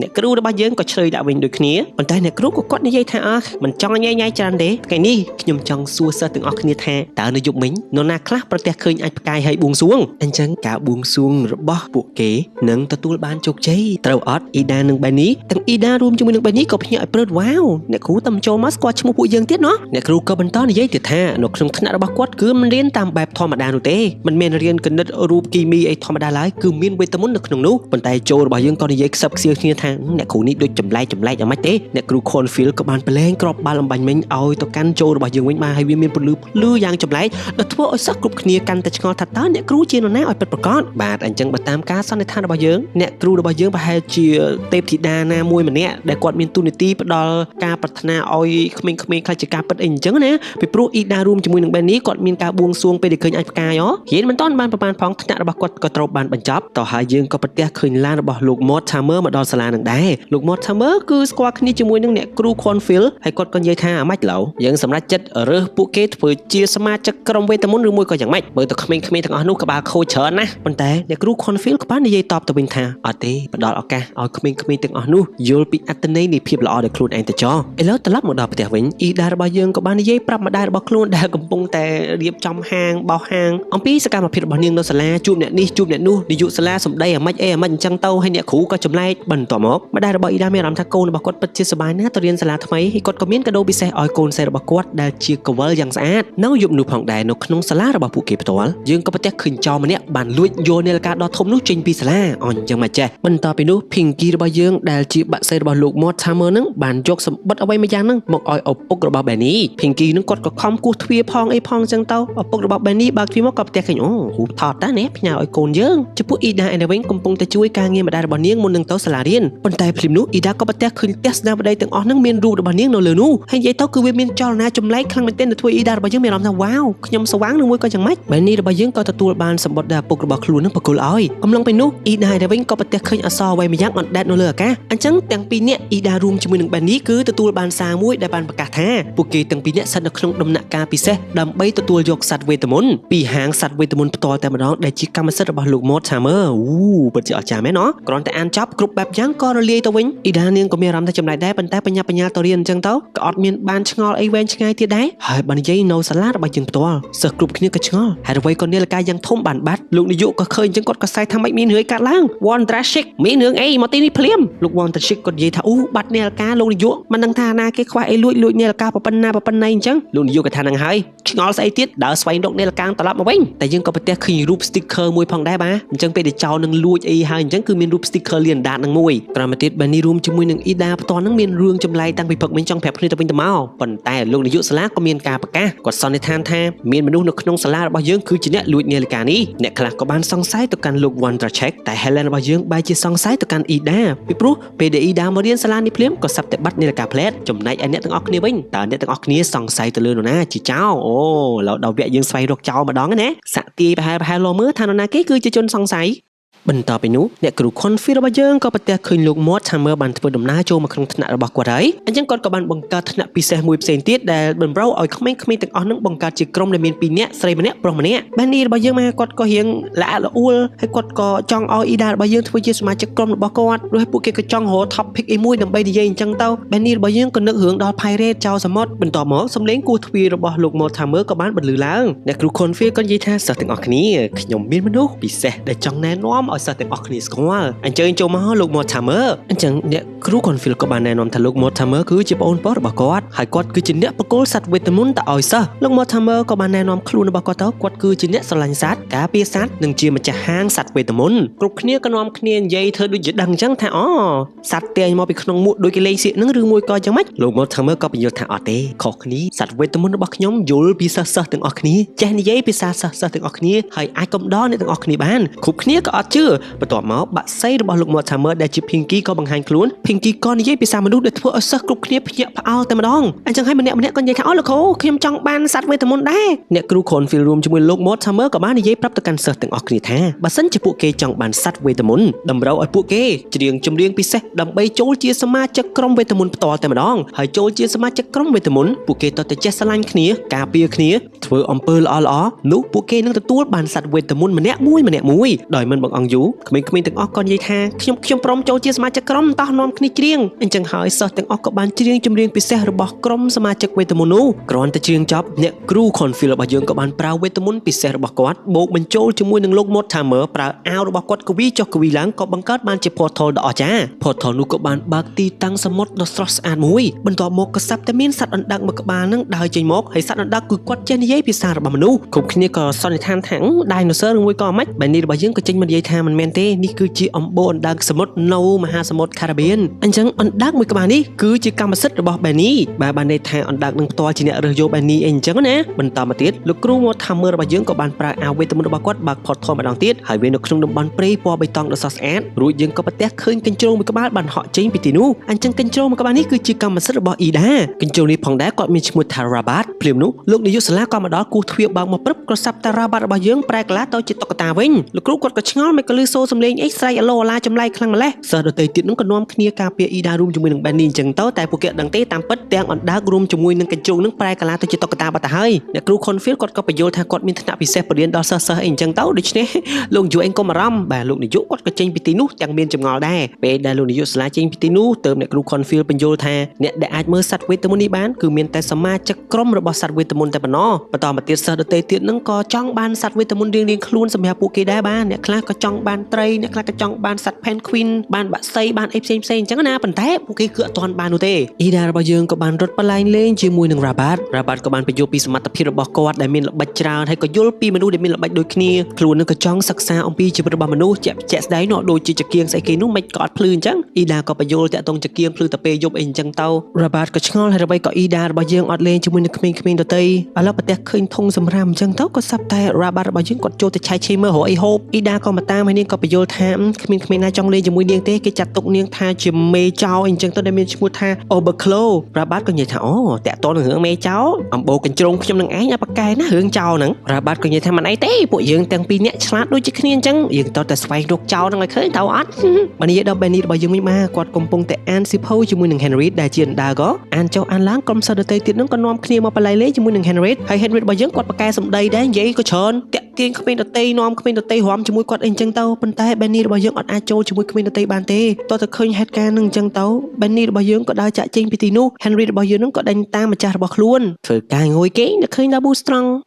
់អ្នកគ្រូរបស់យើងក៏ឆ្លើយដាក់វិញដូចគ្នាប៉ុន្តែអ្នកគ្រូក៏គាត់និយាយថាអើមិនចង់ញ៉ៃញ៉ៃច្រើនទេថ្ងៃនេះខ្ញុំចង់សួរសិស្សទាំងអស់គ្នាថាតើនៅយប់មិញនរណាខ្លះប្រទះឃើញអាចផ្កាយហើយបួងសួងអញ្ចឹងការបួងសួងរបស់ពួកគេនឹងទទួលបានជោគជ័យត្រូវអត់អ៊ីដានិងបែនីទាំងអ៊ីដារួមជាមួយនឹងបែនីក៏ភ្ញាក់ឲ្យព្រឺតវ៉ាវអ្នកគ្រូតែចូលមកស្គាល់ឈ្មោះពួកយើងទៀតណោះអ្នកគ្រូក៏បន្តនិយាយទៀតថានៅក្នុងថ្នាក់របស់គាត់គឺមិនរៀនតាមបែបធម្មតានោះទេមិនមែនរៀនគណិតរូបគីមីអីធម្មតាឡើយគឺមានវេទមន្តនៅក្នុងនោះប៉ុន្តែចូលរបស់យើងក៏និយាយខ្សឹបខ្សៀវគ្នាថាអ្នកគ្រូនេះដូចចម្លែកចម្លែកយ៉ាងម៉េចទេអ្នកគ្រូ Cornfield ក៏បានប្រឡែងក្របបាល់អំបញ្ញមិញឲ្យទៅកាន់ចូលរបស់យើងវិញបាទហើយវាមានពន្លឺភ្លឺយ៉ាងចម្លែកដែលធ្វើឲ្យសិស្សគ្រប់គ្នាកាន់តែឆ្ងល់ថាតើអ្នកគ្រូជានរណាឲ្យពិតប្រាកដបាទអញ្ចឹងបើតាមការសន្និដ្ឋានរបស់យើងអ្នកគ្រូរបស់យើងប្រហែលជាទេពធីតាណាមួយម្នាក់ដែលគាត់មានទូនាទីផ្ដល់ការប្រាថ្នាឲ្យក្មេងៗខ្លះជាការពិតអីអញ្ចឹងណាពីព្រោះអ៊ីដារួមជាមួយនឹងបែនីគាត់មានការបួងសួងពេលដែលឃើញអាចផ្កាយហ៎រៀនមិនតាន់បានប្រហែលផងថ្នាក់របស់គាត់ក៏ត្រូវបានបញ្ចប់តោះហើយយើងក៏ប្រទះឃើញឡានរបស់លោក Mortimer មកដល់សាលានឹងដែរលោក Mortimer គឺស្គាល់គ្នាជាមួយនឹងអ្នកគ្រូ Cornfield ហើយគាត់ក៏និយាយថាអាម៉េចឡូវយើងសម្រេចចិត្តរើសពួកគេធ្វើជាសមាជិកក្រុមវេទមន្តឬមួយក៏យ៉ាងម៉េចមើលទៅក្មេងៗទាំងអស់នោះក្បាលខូចច្រើនណាស់ប៉ុន្តែអ្នកគ្រូ Cornfield ក៏បាននិយាយតបទៅវិញថាអត់ទេផ្ដល់ឱកាសឲ្យក្មេងៗទាំងអស់នោះយល់ពីអត្ថន័យនៃភាពល្អដែលខ្លួនឯងទៅចោឥឡូវត្រឡប់មកដល់ផ្ទះវិញអ៊ីដារបស់យើងក៏បាននិយាយប្រាប់ម្ដាយរបស់ខ្លួនដែលកំពុងតែរៀបចំហាងបោសហាងអំពីសកម្មភាពរបស់នាងនៅសាលាជួបអ្នកនេះជួបអ្នកនោះនាយកសាលាសម្ដីអាម៉េចអីអាម៉េចអញ្ចឹងទៅហើយអ្នកគ្រូក៏ចម្លែកបន្តមកម្ដាយរបស់អ៊ីដាមានអារម្មណ៍ថាកូនរបស់គាត់ពិតជាសប្បាយណាស់ទៅរៀនសាលាថ្មីហើយគាត់ក៏មានកាដូពិសេសឲ្យកូនស្រីរបស់គាត់ដែលជាកវលយ៉ាងស្អាតនៅយប់នោះផងដែរនៅក្នុងសាលារបស់ពួកគេផ្ទាល់យើងក៏ប្រទះឃើញចោរម្នាក់បានលួចយកនាឡិកាដ៏ធំនោះចេញពីសាលាអញ្ចឹងមកចេះបន្តពីនោះ Pinky របស់យើងដែលជាបាក់សីរបស់លោក Mortimer នឹងបានយកសម្បត្តិអ្វីមួយយ៉ាងហ្នឹងមកឲ្យឪពុករបស់ Benny Pinky នឹងគាត់ក៏ខំគោះទ្វារផងអីផងអញ្ចឹងទៅឪពុករបស់ Benny បើកទ្វារមកក៏ប្រទះឃើញអូរូបថតតានេះផ្ញើឲ្យកូនយើងចំពោះ Ida ឯនេះវិញកំពុងតែជួយការងារម្ដាយរបស់នាងមុននឹងទៅសាលារៀនប៉ុន្តែភ្លាមនោះ Ida ក៏ប្រទះឃើញផ្ទះស្នាមម្ដាយទាំងអស់ហ្នឹងមានរូបរបស់នាងនៅលើនោះហើយនិយាយទៅគឺវាមានចលនាចម្លែកខ្លាំងមែនទែនដែលធ្វើ Ida របស់យើងមានអារម្មណ៍ថាវ៉ាវខ្ញុំស្វាងនឹងមួយក៏យ៉ាងម៉េច Benny របស់យើងក៏ទទួលបានសម្បត្តិដែលឪពុករបស់ខ្លួននឹងប្រគល់ឲ្យកំឡុងពេលនោះ Ida ឯនេះវិញក៏ប្រទះឃើញអក្សរអ្វីមួយយ៉ាងអណ្ដែតនៅលើអាកាសអញ្ចឹងទាំងពីរនាក់ Ida រួមជាមួយនឹង Benny គឺទទួលបានសារមួយដែលបានប្រកាសថាពួកគេទាំងពីរនាក់ស្ថិតនៅក្នុងដំណាក់កាលពិសេសដើម្បីទទួលយកសត្វវេទមន្តពីហាងសត្វវេទមន្តផ្ទាល់តែម្ដងដែលជាកម្មសិទ្ធិរបស់លោក Mortimer អូពិតជាអស្ចារ្យមែនណោះគ្រាន់តែអានចប់គ្រប់បែបយ៉ាងក៏រលាយទៅវិញអ៊ីដានាងក៏មានអារម្មណ៍ថាចម្លែកដែរប៉ុន្តែបញ្ញាបញ្ញាទៅរៀនអញ្ចឹងទៅក៏អត់មានបានឆ្ងល់អីវែងឆ្ងាយទៀតដែរហើយបើនិយាយនៅសាលារបស់យើងផ្ទាល់សិស្សគ្រប់គ្នាក៏ឆ្ងល់ហើយអ្វីក៏នាឡិកាយ៉ាងធំបានបាត់លោកនាយកក៏ឃើញអញ្ចឹងគាត់ក៏សែថាម៉េចមានរឿងកាត់ឡើង Wondrashik មានរឿងអីមកទីនេះភ្លាមលោក Wondrashik ក៏និយាយថាអូបាត់នាឡិកាលោកនាយកមិនដឹងថាណាគេខ្វះអីលួចលួចនាឡិកាប៉ុណ្ណាប៉ុណ្ណីអញ្ចឹងលោកនាយកក៏ថានឹងហើយឆ្ងល់ស្អីទៀតដើរស្វែងរកនាឡិកាត្រឡប់មកវិញតែយើងក៏ប្រទះឃើញរូប sticker មួយផងដែរបាទអញ្ចឹងពេលដែលចោលនឹងលួចអីហើយអញ្ចឹងគឺមានរូប sticker លៀនដាតនឹងមួយក្រោយមកទៀត Benny រួមជាមួយនឹង Ida ផ្ទាល់នឹងមានរឿងចម្លែកតាំងពីព្រឹកមិញចង់ប្រាប់គ្នាទៅវិញទៅមកប៉ុន្តែលោកនាយកសាលាក៏មានការប្រកាសគាត់សន្និដ្ឋានថាមានមនុស្សនៅក្នុងសាលារបស់យើងគឺជាអ្នកលួចនាឡិកានេះអ្នកខ្លះក៏បានសង្ស័យទៅកាន់លោក Wondrachek តែ Helen របស់យើងបែរជាសង្ស័យទៅកាន់ Ida ពីព្រោះពេលដែល Ida មករៀនសាលានេះភ្លាមក៏សាប់តែបាត់នាឡិកាផ្លែតចំណែកឯអ្នកទាំងអស់គ្នាវិញតើអ្នកទាំងអស់គ្នាសង្ស័យទៅលើនរណាជាចោរអូឡូវដល់វគ្គយើងស្វែងរកចោរម្ដងណាសាក់ទាយប្រហែលប្រហែលលោមើលថានរណាគេគឺជាជនសង្ស័យ បន្ទាប់ពីនោះអ្នកគ្រូ Cornfield របស់យើងក៏ប្រទះឃើញលោក Mortimer បានធ្វើដំណើរចូលមកក្នុងថ្នាក់របស់គាត់ហើយអញ្ចឹងគាត់ក៏បានបង្កើតថ្នាក់ពិសេសមួយផ្សេងទៀតដែលតម្រូវឲ្យក្មេងៗទាំងអស់នឹងបង្កើតជាក្រុមដែលមាន2នាក់ស្រីម្នាក់ប្រុសម្នាក់បែននេះរបស់យើងមកគាត់ក៏រៀងល្អល្អួលហើយគាត់ក៏ចង់ឲ្យអ៊ីដារបស់យើងធ្វើជាសមាជិកក្រុមរបស់គាត់រួចហើយពួកគេក៏ចង់រក topic អីមួយដើម្បីនិយាយអញ្ចឹងទៅបែននេះរបស់យើងក៏នឹករឿងដល់ pirate ចោលសមុទ្របន្ទាប់មកសំឡេងគោះទ្វាររបស់លោក Mortimer ក៏បានបន្លឺឡើងអ្នកគ្រូ Cornfield ក៏និយាយថាសិស្សទាំងអស់គ្នាខ្ញុំមានមនុស្សពិសេសដែលចង់ណែនាំឲ្យសិស្សទាំងអស់គ្នាស្គាល់អញ្ជើញចូលមកលោក Mortimer អញ្ចឹងអ្នកគ្រូ Cornfield ក៏បានណែនាំថាលោក Mortimer គឺជាប្អូនប្រុសរបស់គាត់ហើយគាត់គឺជាអ្នកប្រគល់សត្វវេទមន្តទៅឲ្យសិស្សលោក Mortimer ក៏បានណែនាំខ្លួនរបស់គាត់ទៅគាត់គឺជាអ្នកស្រឡាញ់សត្វការពារសត្វនិងជាម្ចាស់ហាងសត្វវេទមន្តគ្រប់គ្នាក៏នាំគ្នានិយាយធ្វើដូចជាដឹងអញ្ចឹងថាអូសត្វទាញមកពីក្នុងមួកដូចគេលេងសៀកនឹងឬមួយក៏យ៉ាងម៉េចលោក Mortimer ក៏បញ្យល់ថាអត់ទេខុសគ្នាសត្វវេទមន្តរបស់ខ្ញុំយល់ពីសិស្សសិស្សទាំងអស់គ្នាចេះនិយាយភាសាសិស្សសិស្សទាំងអស់គ្នាហើយអាចកំដរអ្នកទាំងអស់គ្នាបានគ្រប់គ្នាក៏អត់ជឿបន្ទាប់មកបាក់សីរបស់លោក Mortimer ដែលជា Pinky ក៏បង្ហាញខ្លួន Pinky ក៏និយាយភាសាមនុស្សដែលធ្វើឲ្យសិស្សគ្រប់គ្នាភ្ញាក់ផ្អើលតែម្ដងអញ្ចឹងហើយម្នាក់ម្នាក់ក៏និយាយថាអូលោកគ្រូខ្ញុំចង់បានសត្វវេទមន្តដែរអ្នកគ្រូ Cornfield រួមជាមួយលោក Mortimer ក៏បាននិយាយប្រាប់ទៅកាន់សិស្សទាំងអស់គ្នាថាបើសិនជាពួកគេចង់បានសត្វវេទមន្តតម្រូវឲ្យពួកគេច្រៀងចម្រៀងពិសេសដើម្បីចូលជាសមាជិកក្រុមវេទមន្តផ្ទាល់តែម្ដងហើយចូលជាសមាជិកក្រុមវេទមន្តពួកគេត្រូវតែចេះស្រឡាញ់គ្នាការពារគ្នាធ្វើអំពើល្អៗនោះពួកគេនឹងទទួលបានសត្វវេទមន្តម្នាក់មួយម្នាក់មួយដោយមិនបង្អង់យូរក្មេងៗទាំងអស់ក៏និយាយថាខ្ញុំខ្ញុំព្រមចូលជាសមាជិកក្រុមតោះនាំគ្នាច្រៀងអញ្ចឹងហើយសិស្សទាំងអស់ក៏បានច្រៀងចម្រៀងពិសេសរបស់ក្រុមសមាជិកវេទមន្តនោះគ្រាន់តែច្រៀងចប់អ្នកគ្រូ Cornfield របស់យើងក៏បានប្រើវេទមន្តពិសេសរបស់គាត់បូកបញ្ចូលជាមួយនឹងលោក Mortimer ប្រើអាវរបស់គាត់កវីចុះកវីឡើងក៏បង្កើតបានជា portal ដ៏អស្ចារ្យ portal នោះក៏បានបើកទីតាំងសមុទ្រដ៏ស្រស់ស្អាតមួយបន្ទាប់មកក៏ស្រាប់តែមានសត្វអណ្ដើកមួយក្បាលនឹងដើរចេញមកហើយសត្វអណ្ដើកគឺគាត់ចេះនិយាយភាសារបស់មនុស្សគ្រប់គ្នាក៏សន្និដ្ឋានថា dinosaur ឬមួយក៏មិនបែរនេះរបស់យើងក៏ចេញមកនិយាយថាមិនមែនទេនេះគឺជាអំបូរអណ្ដើកសមុទ្រនៅមហាសមុទ្រការ៉ាបៀនអញ្ចឹងអណ្ដើកមួយក្បាលនេះគឺជាកម្មសិទ្ធិរបស់បែនីបាទបានន័យថាអណ្ដើកនឹងផ្ទាល់ជាអ្នករើសយកបែនីអីអញ្ចឹងណាបន្តមកទៀតលោកគ្រូមកថាមើលរបស់យើងក៏បានប្រើអាវវេទមន្តរបស់គាត់បើក portal ម្ដងទៀតហើយវានៅក្នុងតំបន់ព្រៃពណ៌បៃតងដ៏ស្រស់ស្អាតរួចយើងក៏ប្រទះឃើញកញ្ជ្រោងមួយក្បាលបានហក់ចេញពីទីនោះអញ្ចឹងកញ្ជ្រោងមួយក្បាលនេះគឺជាកម្មសិទ្ធិរបស់អ៊ីដាកញ្ជ្រោងនេះផងដែរគាត់មានឈ្មោះថា Rabat ភ្លាមនោះលោកនាយកសាលាក៏មកដល់គោះទ្វារបើកមកព្រឹបក៏ស្រាប់តែ Rabat របស់យើងប្រែក្លាទៅជាតុក្កតាវិញលោកគ្រូគាត់ក៏ឆ្ងល់មិនក៏លឺសូរសំឡេងអីស្រែកអាឡូអាឡាចម្លែកខ្លាំងម្ល៉េះសិស្សដទៃទៀតនោះក៏នាំគ្នាការពារអ៊ីដារួមជាមួយនឹង Benny អញ្ចឹងទៅតែពួកគេអត់ដឹងទេតាមពិតទាំងអណ្ដើករួមជាមួយនឹងកញ្ជ្រោងនឹងប្រែក្លាទៅជាតុក្កតាបាត់ទៅហើយអ្នកគ្រូ Cornfield គាត់ក៏បញ្យល់ថាគាត់មានថ្នាក់ពិសេសបរៀនដល់សិស្សសិស្សអីអញ្ចឹងទៅដូច្នេះលោកនាយកអេងកុំអារម្មណ៍បាទលោកនាយកគាត់ក៏ចេញពីទីនោះទាំងមានចម្ងល់ដែរពេលដែលលោកនាយកសាលាចេញពីទីនោះទើបអ្នកគ្រូ Cornfield បញ្យល់ថាអ្នកដែលអាចមើលសត្វវេទមន្តនេះបានគឺមានតែសមាជិកក្រុមរបស់សត្វវេទមន្តតែប៉ុណ្ណោះបន្តមកទៀតសិស្សដទៃទៀតនឹងក៏ចង់បានសត្វវេទមន្តរៀងៗខ្លួនសម្រាប់ពួកគេដែរបាទអ្នកខ្លះក៏ចង់បានត្រីអ្នកខ្លះក៏ចង់បានសត្វ penguin បានបក្សីបានអីផ្សេងផ្សេងអញ្ចឹងណាប៉ុន្តែពួកគេគឺអត់ទាន់បាននោះទេអ៊ីដារបស់យើងក៏បានរត់បលែងលេងជាមួយនឹង Rabat Rabat ក៏បានបញ្យល់ពីសមត្ថភាពរបស់គាត់ដែលមានល្បិចច្រើនហើយក៏យល់ពីមនុស្សដែលមានល្បិចដូចគ្នាខ្លួននឹងក៏ចង់សិក្សាអំពីជីវិតរបស់មនុស្សជាក់ជាក់ស្ដែងនោះដូចជាចង្គៀងស្អីគេនោះមិនក៏អត់ភ្លឺអញ្ចឹងអ៊ីដាក៏បញ្យល់តាក់ទងចង្គៀងភ្លឺតែពេលយប់អីអញ្ចឹងទៅ Rabat ក៏ឆ្ងល់ហើយអ្វីក៏អ៊ីដារបស់យើងអត់លេងជាមួយនឹងក្មេងៗដទៃឥឡូវប្រទះឃើញធុងសម្រាមអញ្ចឹងទៅក៏ស្រាប់តែ Rabat របស់យើងគាត់ចូលទៅឆែកឆេរមើលរកអីហូបអ៊ីដាក៏មកតាមហើយនាងក៏បញ្យល់ថាគ្មានគ្មានណាចង់លេងជាមួយនាងទេគេចាត់ទុកនាងថាជាមេចោអីអញ្ចឹងទៅដែលមានឈ្មោះថា Overclow Rabat ក៏និយាយថាអូតាក់ទងនឹងរឿងមេចោអំបូរកញ្ជ្រោងខ្ញុំនឹងឯងអាប៉កែណារឿងចោហ្នឹង Rabat ក៏និយាយថាមិនអីទេពួកយើងទាំងពីរនាក់ឆ្លាតដូចជាគ្នាអញ្ចឹងយើងតើតែស្វែងរកចោហ្នឹងឲ្យឃើញត្រូវអត់ បើនិយាយដល់ Benny របស់យើងវិញបាទគាត់កំពុងតែអានសៀវភៅជាមួយនឹង Henry ដែលជាអណ្ដើកអានចុះអានឡើងក្រុមសិស្សដទៃទៀតហ្នឹងក៏នាំគ្នាមកបល័យលេងជាមួយនឹង Henry ហើយ Henry របស់យើងគាត់ប្រកែសម្ដីដែរនិយាយក៏ច្រើនតាក់ទាញក្មេងដទៃនាំក្មេងដទៃរាំជាមួយគាត់អីអញ្ចឹងទៅប៉ុន្តែ Benny របស់យើងអត់អាចចូលជាមួយក្មេងដទៃបានទេតោះតែឃើញហេតុការណ៍ហ្នឹងអញ្ចឹងទៅ Benny របស់យើងក៏ដើរចាក់ចេញពីទីនោះ Henry របស់យើងហ្នឹងក៏ដេញតាមម្ចាស់របស់ខ្លួនធ្វើការងួយគេងនឹកឃើញដល់ Boost Strong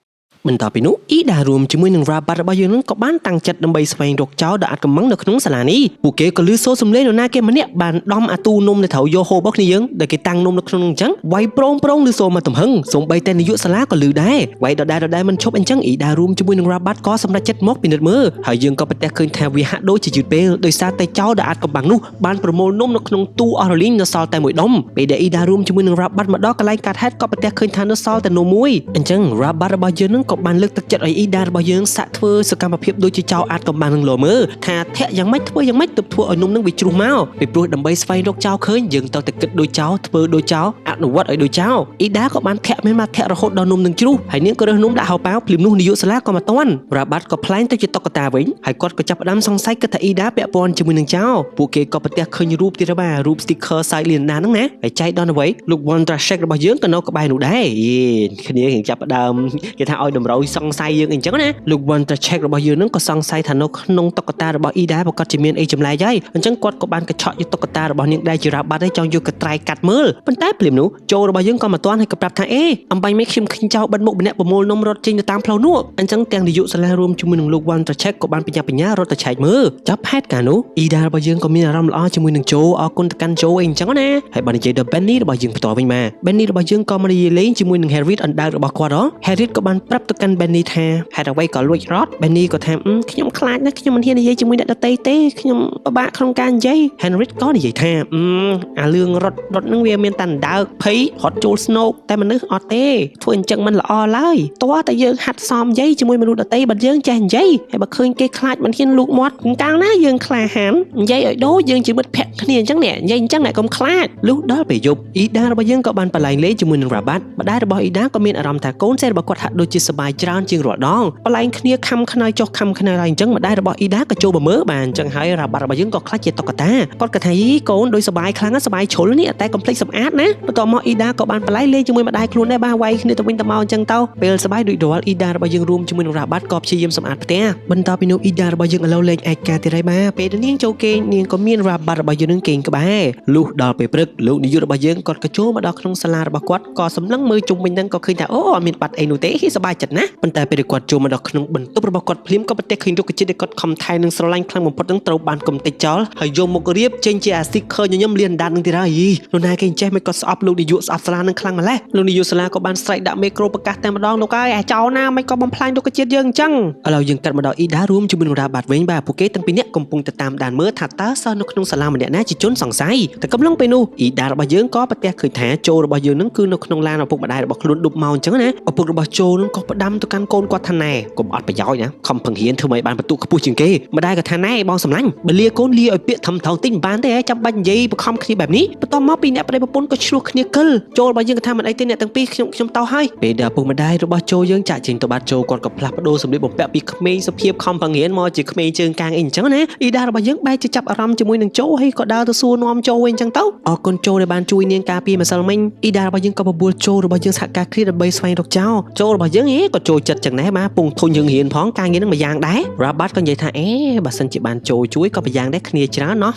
បន្ទាប់ពីនោះអ៊ីដារួមជាមួយនឹង Rabat របស់យើងនឹងក៏បានតាំងចិត្តដើម្បីស្វែងរកចោរដ៏អាថ៌កំបាំងនៅក្នុងសាលានេះពួកគេក៏លឺសូរសំឡេងនរណាគេម្នាក់បានដំអាទូនំនៅត្រូវយកហូបរបស់គ្នាយើងដែលគេតាំងនំនៅក្នុងនោះអញ្ចឹងវាយប្រងប្រងលឺសូរមកទំហឹងសូម្បីតែនាយកសាលាក៏លឺដែរវាយដដែលដដែលមិនឈប់អញ្ចឹងអ៊ីដារួមជាមួយនឹង Rabat ក៏សម្រេចចិត្តមកពិនិត្យមើលហើយយើងក៏ប្រទះឃើញថាវាហាក់ដូចជាយឺតពេលដោយសារតែចោរដ៏អាថ៌កំបាំងនោះបានប្រមូលនំនៅក្នុងទូអស់រលីងនៅសល់តែមួយដុំពេលដែលអ៊ីដារួមជាមួយនឹង Rabat មកដល់កន្លែងកាត់ហេតុក៏ប្រទះឃើញថានៅសល់តែនំមួយអញ្ចឹង Rabat របស់យើងនឹងក៏ ក៏បានលើកទឹកចិត្តឲ្យអ៊ីដារបស់យើងសាក់ធ្វើសកម្មភាពដូចជាចោលអាចកំបាំងនឹងលោមើលថាធាក់យ៉ាងម៉េចធ្វើយ៉ាងម៉េចទើបធ្វើឲ្យនំនឹងវាជ្រុះមកពីព្រោះដើម្បីស្វែងរកចោលឃើញយើងត្រូវតែគិតដូចចោលធ្វើដូចចោលអនុវត្តឲ្យដូចចោលអ៊ីដាក៏បានធាក់មែនមកធាក់រហូតដល់នំនឹងជ្រុះហើយនាងក៏រើសនំដាក់ហោប៉ៅភ្លាមនោះនាយកសាលាក៏មកទាន់រ៉ាបាត់ក៏ប្លែងទៅជាតុក្កតាវិញហើយគាត់ក៏ចាប់ផ្ដើមសង្ស័យគិតថាអ៊ីដាពាក់ព័ន្ធជាមួយនឹងចោលពួកគេក៏ប្រទះឃើញរូបទៀតហើយបាទរូប sticker សាយលៀនណាហ្នឹងណាហើយចែកដល់អ្វីលោក Wondrashek របស់យើងក៏នៅក្បែរនោះដែរយេគ្នារៀងចាប់ផ្ដើមគេថាឲ្យតម្រូវសង្ស័យយើងអីចឹងណាលោក Wondrashek របស់យើងហ្នឹងក៏សង្ស័យថានៅក្នុងតុក្កតារបស់អ៊ីដាប្រកាសជាមានអីចម្លែកហើយអញ្ចឹងគាត់ក៏បានកញ្ឆក់យកតុក្កតារបស់នាងដែរជារ៉ាបាត់ហើយចង់យកកត្រៃកាត់មើលប៉ុន្តែភ្លាមនោះចូលរបស់យើងក៏មកទាន់ហើយក៏ប្រាប់ថាអេអំបញ្ញមិនខ្ញុំឃើញចោលបិទមុខម្នាក់ប្រមូលនំរត់ចេញទៅតាមផ្លូវនោះអញ្ចឹងទាំងនាយកសាលារួមជាមួយនឹងលោក Wondrashek ក៏បានបញ្ញាបញ្ញារត់ទៅឆែកមើលចាប់ហេតុការណ៍នោះអ៊ីដារបស់យើងក៏មានអារម្មណ៍ល្អជាមួយនឹងជោអរគុណទៅកាន់ជោអីអញ្ចឹងណាហើយបើនិយាយដល់ Benny របស់យើងផ្ទាល់វិញមក Benny របស់យើងក៏មកនិយាយលេងជាមួយនឹង Harriet អណ្ដើករបស់គាត់ហ៎ Harriet ក៏បានប្រាប់ទៅកាន់ Benny ថាហេតុអ្វីក៏លួចរត់ Benny ក៏ថាខ្ញុំខ្លាចណាស់ខ្ញុំមិនហ៊ាននិយាយជាមួយអ្នកដទៃទេខ្ញុំពិបាកក្នុងការនិយាយ Henry ក៏និយាយថាអារឿងរត់រត់នឹងវាមានតែអណ្ដើកភ័យរត់ចូលស្នូកតែមនុស្សអត់ទេធ្វើអញ្ចឹងមិនល្អឡើយតោះតែយើងហាត់សមនិយាយជាមួយមនុស្សដទៃបើយើងចេះនិយាយហើយបើឃើញគេខ្លាចមិនហ៊ានលូកមាត់កាលណាយើងក្លាហាននិយាយឲ្យដូចយើងជាមិត្តភក្តិគ្នាអញ្ចឹងនេះនិយាយអញ្ចឹងអ្នកកុំខ្លាចលុះដល់ពេលយប់អ៊ីដារបស់យើងក៏បានបលែងលេងជាមួយនឹងរ៉ាបាត់ម្ដាយរបស់អ៊ីដាក៏មានអារម្មណ៍ថាកូនស្រីរបស់គាត់ហាក់ដូចជាសប្បាយច្រើនជាងរាល់ដងបលែងគ្នាខំខ្នើយចុះខំខ្នើយឡើងអញ្ចឹងម្ដាយរបស់អ៊ីដាក៏ចូលមកមើលបាទអញ្ចឹងហើយរ៉ាបាត់របស់យើងក៏ខ្លាចជាតុក្កតាគាត់ក៏ថាយីកូនដូចសប្បាយខ្លាំងណាស់សប្បាយជ្រុលនេះតែកុំភ្លេចសម្អាតណាបន្ទាប់មកអ៊ីដាក៏បានបលែងលេងជាមួយម្ដាយខ្លួនដែរបាទវាយគ្នាទៅវិញទៅមកអញ្ចឹងទៅពេលសប្បាយដូចរាល់អ៊ីដារបស់យើងរួមជាមួយនឹងរ៉ាបាត់ក៏ព្យាយាមសម្អាតផ្ទះបន្ទាប់ពីនោះអ៊ីដារបស់យើងឥឡូវលេងឯកាទៀតហើយបាទពេលនាងចូលគេងនាងក៏មានរ៉ាបាត់របស់យើងនឹងគេងក្បែរលុះដល់ពេលព្រឹកលោកនាយករបស់យើងគាត់ក៏ចូលមកដល់ក្នុងសាលារបស់គាត់ក៏សម្លឹងមើលជុំវិញហ្នឹងក៏ឃើញថាអូអត់មានបាត់អីនោះទេសប្បាយចិត្តណាស់ប៉ុន្តែពេលដែលគាត់ចូលមកដល់ក្នុងបន្ទប់របស់គាត់ភ្លាមក៏ប្រទះឃើញរុក្ខជាតិដែលគាត់ខំថែនឹងស្រឡាញ់ខ្លាំងបំផុតនឹងត្រូវបានកំទេចចោលហើយយកមករៀបចេញជាអាស៊ីខើញញឹមលៀនដាននឹងទៀតហើយយីនោះណាគេចេះមិនក៏ស្អប់លោកនាយកស្អប់សាលានឹងខ្លាំងម្ល៉េះលោកនាយកសាលាក៏បានស្រែកដាក់មេក្រូប្រកាសតែម្ដងលោកអើយអាចោណាមិនក៏បំផ្លាញរុក្ខជាតិយើងអញ្ចឹងឥឡូវយើងកាត់មកដល់អ៊ីដារួមជាមួយនឹងរ៉ាបាត់វិញបាទពួកគេទាំងពីរនាក់កំពុងតែតាមដានមើលថាតើសិស្សនៅក្នុងសាលាម្នាក់ណាជាជនសង្ស័យតែកំឡុងពេលនោះអ៊ីដារបស់យើងក៏ប្រទះឃើញថាជោរបស់យើងនឹងគឺនៅក្នុងឡានឪពុកម្ដាយរបស់ខ្លួនឌុបមកអញ្ចឹងណាឪពុករបស់ជោនឹងក៏ផ្ដាំទៅកាន់កូនគាត់ថាណែកុំអត់ប្រយោជន៍ណាខំពង្រៀនធ្វើឲ្យបានបន្ទុកខ្ពស់ជាងគេម្ដាយក៏ថាណែបងសម្លាញ់បើលាកូនលាឲ្យពាក្យធំថងតិចមិនបានទេចាំបាច់និយាយបខំគ្នាបែបនេះបន្ទាប់មកពីអ្នកប្តីប្រពន្ធក៏ឆ្លោះគ្នាកិលចូលរបស់យើងក៏ថាមិនអីទេអ្នកទាំងពីរខ្ញុំខ្ញុំតោហើយពេលដែលឪពុកម្ដាយរបស់ជោយើងចាក់ចេញទៅបាត់ជោគាត់ក៏ផ្លាស់ប្ដូរសម្លៀកបំពាក់ពីក្មេងសុភាពខំបង្រៀនមកជាក្មេងជើងកាងអីអញ្ចឹងណាអ៊ីដារបស់យើងបែរជាចាប់អារម្មណ៍ជាមួយនឹងជោហើយក៏ដើរទៅសួរនាំជោវិញអញ្ចឹងទៅអរគុណជោដែលបានជួយនាងការពារម្សិលមិញអ៊ីដារបស់យើងក៏បបួលជោរបស់យើងសហការគ្នាដើម្បីស្វែងរកចោជោរបស់យើងអេក៏ចូលចិត្តចឹងដែរបាទពងធុញយើងរៀនផងការងារនឹងមួយយ៉ាងដែររ៉ាបាត់ក៏និយាយថាអេបើសិនជាបានជោជួយក៏មួយយ៉ាងដែរគ្នាច្រើនណោះ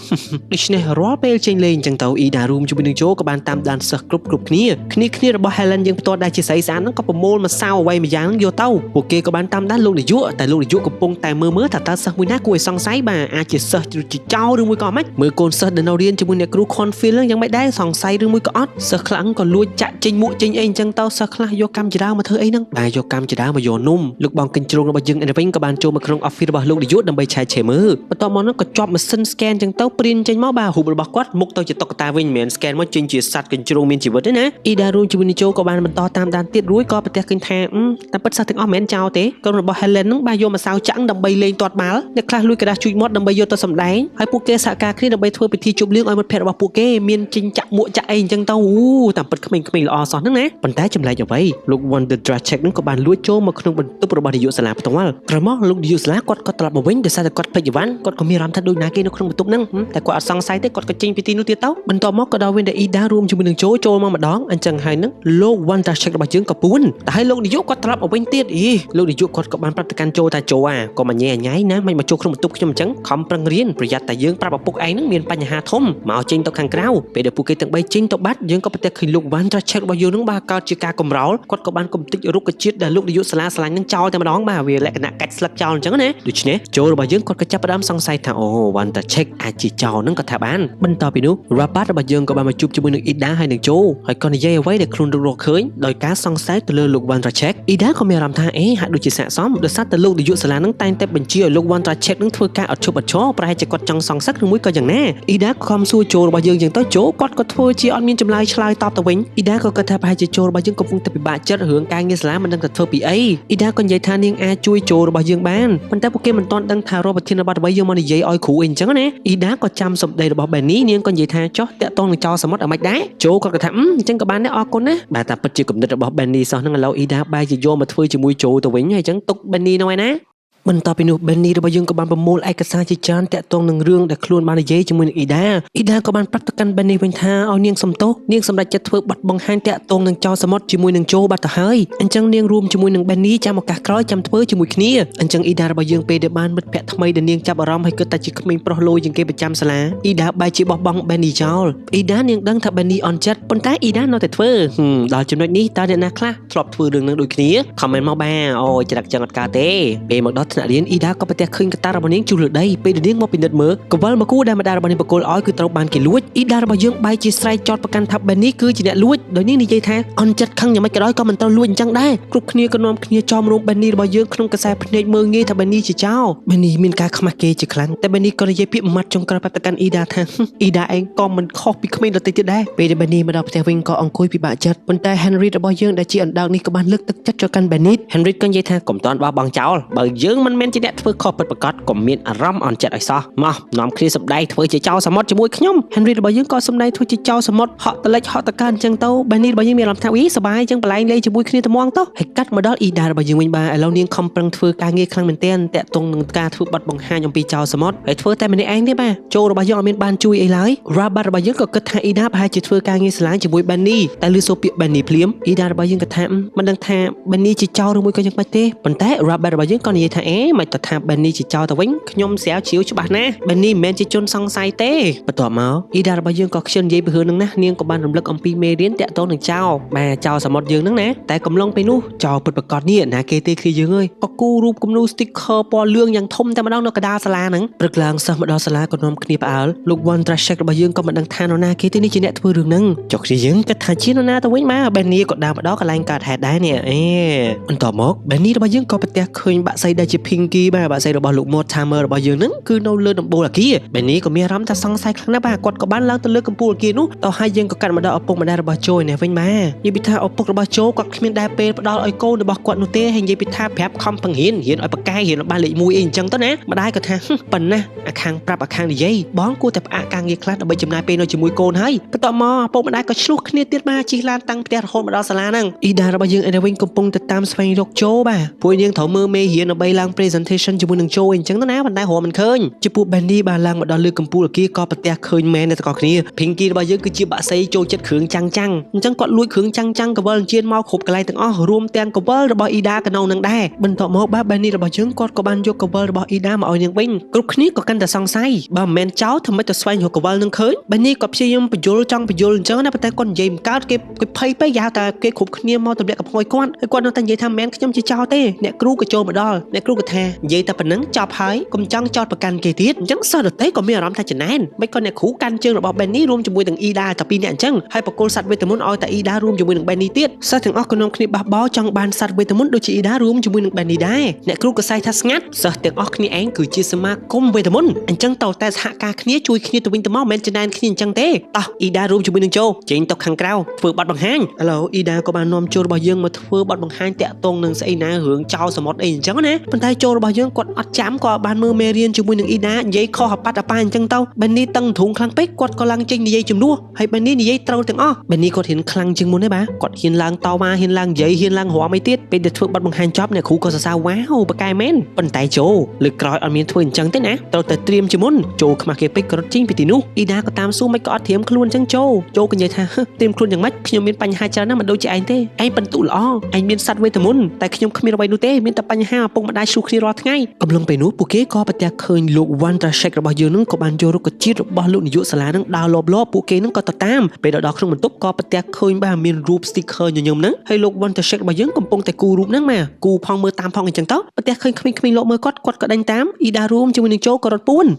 ដូច្នេះរាល់ពេលចេញលេងអញ្ចឹងទៅអ៊ីដារួមជាមួយនឹងជោក៏បានតាមដានសិស្សគ្រប់គ្រប់គ្នាគ្នាគ្នារបស់ Helen យើងផ្ទាល់ដែលជាស្រីស្អាតហ្នឹងក៏ប្រមូលម្សៅអ្វីមួយយ៉ាងហ្នឹងយកទៅពួកគេក៏បានតាមដានលោកនាយកតែលោកនាយកកំពុងតែមើលមើលថាតើសិស្សមួយណាគួរឲ្យសង្ស័យបាទអាចជាសិស្សឬជាចោរឬមួយក៏មិនមើលកូនសិស្សដែលនៅរៀនជាមួយអ្នកគ្រូ Cornfield ហ្នឹងយ៉ាងម៉េចដែរសង្ស័យឬមួយក៏អត់សិស្សខ្លះក៏លួចចាក់ចេញមួកចេញអីអញ្ចឹងទៅសិស្សខ្លះយកកម្មចរាមកធ្វើអីហ្នឹងបាទយកកម្មចរាមកយកនំលោកបងកិញ្ជ្រងរបស់យើងឯវិញក៏បានចូលមកក្នុង office របស់លោកនាយកដើម្បីឆែកឆេមើលបន្ទាប់មកហ្នឹងក៏ជាប់ម៉ាស៊ីន scan អញ្ចឹងទៅព្រានចេញមកបាទរូបរបស់គាត់មុខទៅជាតុក្កតាវិញមិនមែន scan មកចេញជាសត្វកញ្ជ្រោងមានជីវិតទេណាអ៊ីដារួមជាមួយនាយក៏បានបន្តតាមដានទៀតរួចក៏ប្រទះឃើញថាតែពិតសិស្សទាំងអស់មិនមែនចោលទេក្រុមរបស់ Helen ហ្នឹងបាទយកម្សៅចាក់ដើម្បីលេងទាត់បាល់អ្នកខ្លះលួចក្រដាសជូតមាត់ដើម្បីយកទៅសម្ដែងហើយពួកគេសហការគ្នាដើម្បីធ្វើពិធីជប់លៀងឲ្យមិត្តភក្តិរបស់ពួកគេមានចេញចាក់មួកចាក់អីអញ្ចឹងទៅអូតាមពិតក្មេងៗល្អសោះហ្នឹងណាប៉ុន្តែចម្លែកអ្វីលោក Wonder Drachek ហ្នឹងក៏បានលួចចូលមកក្នុងបន្ទប់របស់នាយកសាលាផ្ទាល់ក្រោយមកលោកនាយកសាលាគាត់ក៏ត្រឡប់មកវិញដោយសារតែគាត់ភ្លេចអីវ៉ាន់គាត់ក៏មានអារម្មណ៍ថាដូចណាគេនៅក្នុងបន្ទប់ហ្នឹងតែគាត់អត់សង្ស័យទេគាត់ក៏ចេញពីទីនោះទៀតទៅបន្ទាប់មកក៏ដល់វិញដែលអ៊ីដារួមជាមួយនឹងចូលចូលមកម្ដងអញ្ចឹងហើយហ្នឹងលោក Wonder Drachek របស់យើងក៏ពួនតែហើយលោកនាយកគាត់ត្រឡប់មកវិញទៀតអីលោកនាយកគាត់ក៏បានប្រាប់ទៅកាន់ចូលថាចូលអាក៏មកញ៉ៃញ៉ៃណាមិនមកចូលក្នុងបន្ទប់ខ្ញុំអញ្ចឹងខំប្រឹងរៀនប្រយ័ត្នតែយើងប្រាប់ឪពុកឯងហ្នឹងមានបញ្ហាធំមកចេញទៅខាងក្រៅពេលដែលពួកគេទាំងបីចេញទៅបាត់យើងក៏ប្រទះឃើញលោក Wonder Drachek របស់យើងហ្នឹងបាទកើតជាការកំរោលគាត់ក៏បានកំទេចរុក្ខជាតិដែលលោកនាយកសាលាស្រឡាញ់ហ្នឹងចោលតែម្ដងបាទវាលក្ខណៈកាច់ស្លឹកចោលអញ្ចឹងណាដូច្នេះចូលរបស់យើងគាត់ក៏ចាប់ផ្ដើមសង្ស័យថាអូ Wonder Drachek អាចជាចោលហ្នឹងក៏ថាបានបន្ទាប់ពីនោះ Rabat របស់យើងក៏បានមកជួបជាមួយនឹង Ida ហើយនឹងចូលហើយក៏និយាយអ្វីដែលខ្លួនរកឃើញដោយការសង្ស័យទៅលើលោក Wonder Drachek អ៊ីដាក៏មានអារម្មណ៍ថាអេហាក់ដូចជាស័ក្តិសមដោយសារតែលោកនាយកសាលាហ្នឹងតែងតែបញ្ជាឲ្យលោក Wonder Drachek ហ្នឹងធ្វើការអត់ឈប់អត់ឈរប្រហែលជាគាត់ចង់សងសឹកឬមួយក៏យ៉ាងណាអ៊ីដាក៏ខំសួរចូលរបស់យើងយ៉ាងទៅចូលគាត់ក៏ធ្វើជាអត់មានចម្លើយឆ្លើយតបទៅវិញអ៊ីដាក៏គិតថាប្រហែលជាចូលរបស់យើងកំពុងតែពិបាកចិត្តរឿងការងារសាលាមិនដឹងតែ ធ្វើពីអីអ៊ីដាក៏និយាយថានាងអាចជួយចូលរបស់យើងបានប៉ុន្តែពួកគេមិនទាន់ដឹងថារកប្រធានបទអ្វីយកមកនិយាយឲ្យគ្រូអីអញ្ចឹងណាអ៊ីដាក៏ចាំសម្ដីរបស់បែនីនាងក៏និយាយថាចោះតាក់ទងនឹងចោលសមុទ្រអាមិនដែរចូលគាត់ក៏ថាអឺអញ្ចឹងក៏បានដែរអរគុណណាបាទតែពិតជាគំនិតរបស់បែនីសោះហ្នឹងឥឡូវអ៊ីដាបែរជាយកមកធ្វើជាមួយចូលទៅវិញហើយអញ្ចឹងទុកបែនីនៅឯណា បន្ទាប់ពីនោះបេនីរបស់យើងក៏បានប្រមូលឯកសារជាច្រើនតាក់ទងនឹងរឿងដែលខ្លួនបាននិយាយជាមួយនឹងអ៊ីដាអ៊ីដាក៏បានប្រាប់ទៅកាន់បេនីវិញថាឲ្យនាងសំទោសនាងសម្រេចចិត្តធ្វើបទបង្ហាញតាក់ទងនឹងចោលសមុទ្រជាមួយនឹងជោបាត់ទៅហើយអញ្ចឹងនាងរួមជាមួយនឹងបេនីចាំឱកាសក្រោយចាំធ្វើជាមួយគ្នាអញ្ចឹងអ៊ីដារបស់យើងពេលដែលបានមិត្តភក្តិថ្មីដែលនាងចាប់អារម្មណ៍ហើយគិតថាជាក្មេងប្រុសលយជាងគេប្រចាំសាលាអ៊ីដាបែរជាបោះបង់បេនីចោលអ៊ីដានាងដឹងថាបេនីអន់ចិត្តប៉ុន្តែអ៊ីដានៅតែធ្វើហឹមដល់ចំណុចនេះតើអ្នកណាខ្លះធ្លាប់ធ្វើរឿងនឹងដូចគ្នា comment មកបាទអូយច្រាក់ចឹងអត់កើតទេពេលមកដល់ថ្នាក់រៀនអ៊ីដាក៏ប្រទះឃើញកតារបស់នាងជួសលើដីពេលដែលនាងមកពិនិត្យមើលកវលមកគូដែលម្ដាយរបស់នាងបកគលឲ្យគឺត្រូវបានគេលួចអ៊ីដារបស់យើងបែរជាស្រែកចោទប្រកាន់ថាបេនីគឺជាអ្នកលួចដោយនាងនិយាយថាអន់ចិត្តខឹងយ៉ាងម៉េចក៏ដោយក៏មិនត្រូវលួចអញ្ចឹងដែរគ្រប់គ្នាក៏នាំគ្នាចោមរោមបេនីរបស់យើងក្នុងកសែភ្នែកមើលងាយថាបេនីជាចោរបេនីមានការខ្មាស់គេជាខ្លាំងតែបេនីក៏និយាយពាក្យម៉ាត់ចុងក្រោយប្រាប់ទៅកាន់អ៊ីដាថាអ៊ីដាឯងក៏មិនខុសពីក្មេងដទៃទៀតដែរពេលដែលបេនីមកដល់ផ្ទះវិញក៏អង្គុយពិបាកចិត្តប៉ុន្តែ Henry របស់យើងដែលជាអណ្ដើកនេះក៏បានលើកទឹកចិត្តចូលកាន់ Benny Henry ក៏និយាយថាកុំតាន់បោះបង់ចោលបើយើងមិនមែនជាអ្នកធ្វើខុសពិតប្រាកដកុំមានអារម្មណ៍អន់ចិត្តឲ្យសោះមកនាំគ្នាសម្ដែងធ្វើជាចោលសមុទ្រជាមួយខ្ញុំ Henry របស់យើងក៏សម្ដែងធ្វើជាចោលសមុទ្រហក់តលិចហក់តកើអញ្ចឹងទៅ Benny របស់យើងមានអារម្មណ៍ថាវីសប្បាយអញ្ចឹងបលែងលេងជាមួយគ្នាត្មងទៅហើយកាត់មកដល់ Ida របស់យើងវិញបាទឥឡូវនាងខំប្រឹងធ្វើការងារខ្លាំងមែនទែនតាក់ទងនឹងការធ្វើបទបង្ហាញអំពីចោលសមុទ្រហើយធ្វើតែម្នាក់ឯងទេបាទចូលរបស់យើងអត់មានបានជួយអីឡើយ Rabat របស់យើងក៏គិតថា Ida ប្រហែលជាធ្វើការងារស្រឡាញ់ជាមួយ Benny តែឮសូរពាក្យ Benny ភ្លាម Ida របស់យើងក៏ថាមិនដឹងថា Benny ជាចោលឬមួយក៏យ៉ាងម៉េចទេប៉ុន្តែ Rabat របស់យើងក៏និយាយថាអេមិនទៅថា Benny ជាចោលទៅវិញខ្ញុំស្រាវជ្រាវច្បាស់ណាស់ Benny មិនមែនជាជនសង្ស័យទេបន្ទាប់មក Ida របស់យើងក៏ខ្ជិលនិយាយពីរឿងហ្នឹងណានាងក៏បានរំលឹកអំពីមេរៀនតាក់ទងនឹងចោលបាទចោលសមុទ្រយើងហ្នឹងណាតែកំឡុងពេលនោះចោលពិតប្រាកដនេះណាគេទេគ្នាយើងអើយក៏គូរូបគំនូ sticker ពណ៌លឿងយ៉ាងធំតែម្ដងនៅកណ្ដាលសាលាហ្នឹងព្រឹកឡើងសិស្សមកដល់សាលាក៏នាំគ្នាផ្អើលលោក One Trashek របស់យើងក៏មិនដឹងថានរណាគេទេនេះជាអ្នកធ្វើរឿងហ្នឹងចុះគ្នាយើងគិតថាជានរណាទៅវិញបាទបែនីក៏ដើរមកដល់កន្លែងកើតហេតុដែរនេះអេបន្ទាប់មកបែនីរបស់យើងក៏ប្រទះឃើញបាក់សីដែលជា Pinky បាទបាក់សីរបស់លោក Mortimer របស់យើងហ្នឹងគឺនៅលើដំបូលអគារបែនីក៏មានអារម្មណ៍ថាសង្ស័យខ្លាំងណាស់បាទគាត់ក៏បានឡើងទៅលើកំពូលអគារនោះតោះហើយយើងក៏កាត់មកដល់ឪពុកម្ដាយរបស់โจនេះវិញបាទនិយាយពីថាឪពុករបស់โจគាត់គ្មានដែរពេលផ្ដល់ឲ្យកូនរបស់គាត់នោះទេហើយនិយាយពីថាប្រាប់ខំបង្រៀនរៀនឲ្យប៉កែរៀនឲ្យបានលេខ1អីអញ្ចឹងទៅណាម្ដាយក៏ថាប៉ុណ្ណាអាខាងប្រាប់អាខាងនិយាយបងគួរតែផ្អាកការងារខ្លះដើម្បីចំណាយពេលនៅជាមួយកូនហើយបន្ទាប់មកឪពុកម្ដាយក៏ឆ្លោះគ្នាទៀតបាទជិះឡានតាំងផ្ទះរហូតមកដល់សាលាហ្នឹងអ៊ីដារបស់យើងឯនេះវិញកំពុងតែតាមស្វែងរកโจបាទពួកយើងត្រូវមើលមេរៀនដើម្បីឡើង presentation ជាមួយនឹងโจអីអញ្ចឹងទៅណាប៉ុន្តែរកមិនឃើញចំពោះ Benny បានឡើងមកដល់លើកំពូលអគារក៏ប្រទះឃើញមែនតែទាំងអស់គ្នា Pinky របស់យើងគឺជាបាក់សីចូលចិត្តគ្រឿងចាំងចាំងអញ្ចឹងគាត់លួចគ្រឿងចាំងចាំងកវលអញ្ជៀនមកគ្រប់កន្លែងទាំងអស់រួមទាំងកវលរបស់អ៊ីដាកណងនឹងដែរបន្ទាប់មកបាទ Benny របស់យើងគាត់ក៏បានយកកវលរបស់អ៊ីដាមកឲ្យនាងវិញគ្រប់គ្នាក៏កាន់តែសង្ស័យបើមិនមែនចោលធ្វើម៉េចទៅស្វែងរកកវលនឹងឃើញ Benny ក៏ព្យាយាមបញ្យលចង់បញ្យលអញ្ចឹងណាប៉ុន្តែគាត់និយាយមិនកើតគេគេភ័យពេកយ៉ាតែគេគ្រប់គ្នាមកទម្លាក់កំហុយគាត់ហើយគាត់នៅតែនិយាយថាមិនមែនខ្ញុំជាចោលទេអ្នកគ្រូក៏ចូលមកដល់អ្នកគ្រូក៏ថានិយាយតែប៉ុណ្្នឹងចប់ហើយកុំចង់ចោតប្រកាន់គេទៀតអញ្ចឹងសិស្សដទៃក៏មានអារម្មណ៍ថាចំណែនមិនក៏អ្នកគ្រូកាន់ជើងរបស់ Benny រួមជាមួយនឹង Ida តែពីរនាក់អញ្ចឹងហើយបកគលសត្វវេទមន្តឲ្យតែ Ida រួមជាមួយនឹង Benny ទៀតសិស្សទាំងអស់ក៏នាំគ្នាបះបោចង់បានសត្វវេទមន្តដូចជា Ida រួមជាមួយនឹង Benny ដែរអ្នកគ្រូក៏សែថាស្ងាត់សិស្សទាំងអស់គ្នាឯងគឺជាសមាគមវេទមន្តអញ្ចឹងតើតែសហការគ្នាជួយគ្នាទៅវិញទៅមកមិនមែនចំណែនគ្នាអញ្ចឹងទេតោះ Ida រួមជាមួយនឹងโจចេញទៅខាងក្រៅធ្វើបទបង្ហាញឥឡូវ Ida ក៏បាននាំចូលរបស់យើងមកធ្វើបទបង្ហាញតាក់ទងនឹងស្អីណារឿងចោលសមុទ្រអីអញ្ចឹងណាប៉ុន្តែចូលរបស់យើងគាត់អត់ចាំក៏បានមើលមេរៀនជាមួយនឹង Ida និយាយខុសអបាត់អប៉ាអញ្ចឹងទៅ Benny តឹងទ្រូងខ្លាំងពេកគាត់ក៏ឡើងចេញនិយាយជំនួសហើយ Benny និយាយត្រូវទាំងអស់ Benny គាត់ហ៊ានខ្លាំងជាងមុនទេបាទគាត់ហ៊ានឡើងតវ៉ាហ៊ានឡើងនិយាយហ៊ានឡើងរំអីទៀតពេលដែលធ្វើបទបង្ហាញចប់អ្នកគ្រូក៏សរសើរវ៉ាវប៉កែមែនប៉ុន្តែចូលលើកក្រោយអត់មានធ្វើអញ្ចឹងទេណាត្រូវតែត្រៀមជាមុនចូលខ្មាស់គេពេកក៏រត់ចេញពីទីនោះអ៊ីដាក៏តាមសួរមិនក៏អត់ត្រៀមខ្លួនអញ្ចឹងចូលចូលក៏និយាយថាត្រៀមខ្លួនយ៉ាងម៉េចខ្ញុំមានបញ្ហាច្រើនណាស់មិនដូចជាឯងទេឯងបន្ទុល្អឯងមានសត្វវេទមន្តតែខ្ញុំគ្មានអ្វីនោះទេមានតែបញ្ហាឪពុកម្ដាយឈ្លោះគ្នារាល់ថ្ងៃកំឡុងពេលនោះពួកគេក៏ប្រទះឃើញលោក Van Trashek របស់យើងនឹងក៏បានយករុក្ខជាតិរបស់លោកនាយកសាលានឹងដើរលបលពួកគេនឹងក៏ទៅតាមពេលដល់ក្នុងបន្ទប់ក៏ប្រទះឃើញបាទមានរូប sticker ញញឹមហ្នឹងហើយលោក Van Trashek របស់យើងកំពុងតែគូរូបហ្នឹងមកគូផងមើលតាមផងអញ្ចឹងទៅប្រទះឃើញក្មេងៗលោកមើលគាត់គាត់ក៏ដេញតាមអ៊ីដារួមជាមួយនឹងโจក៏រត់ពួន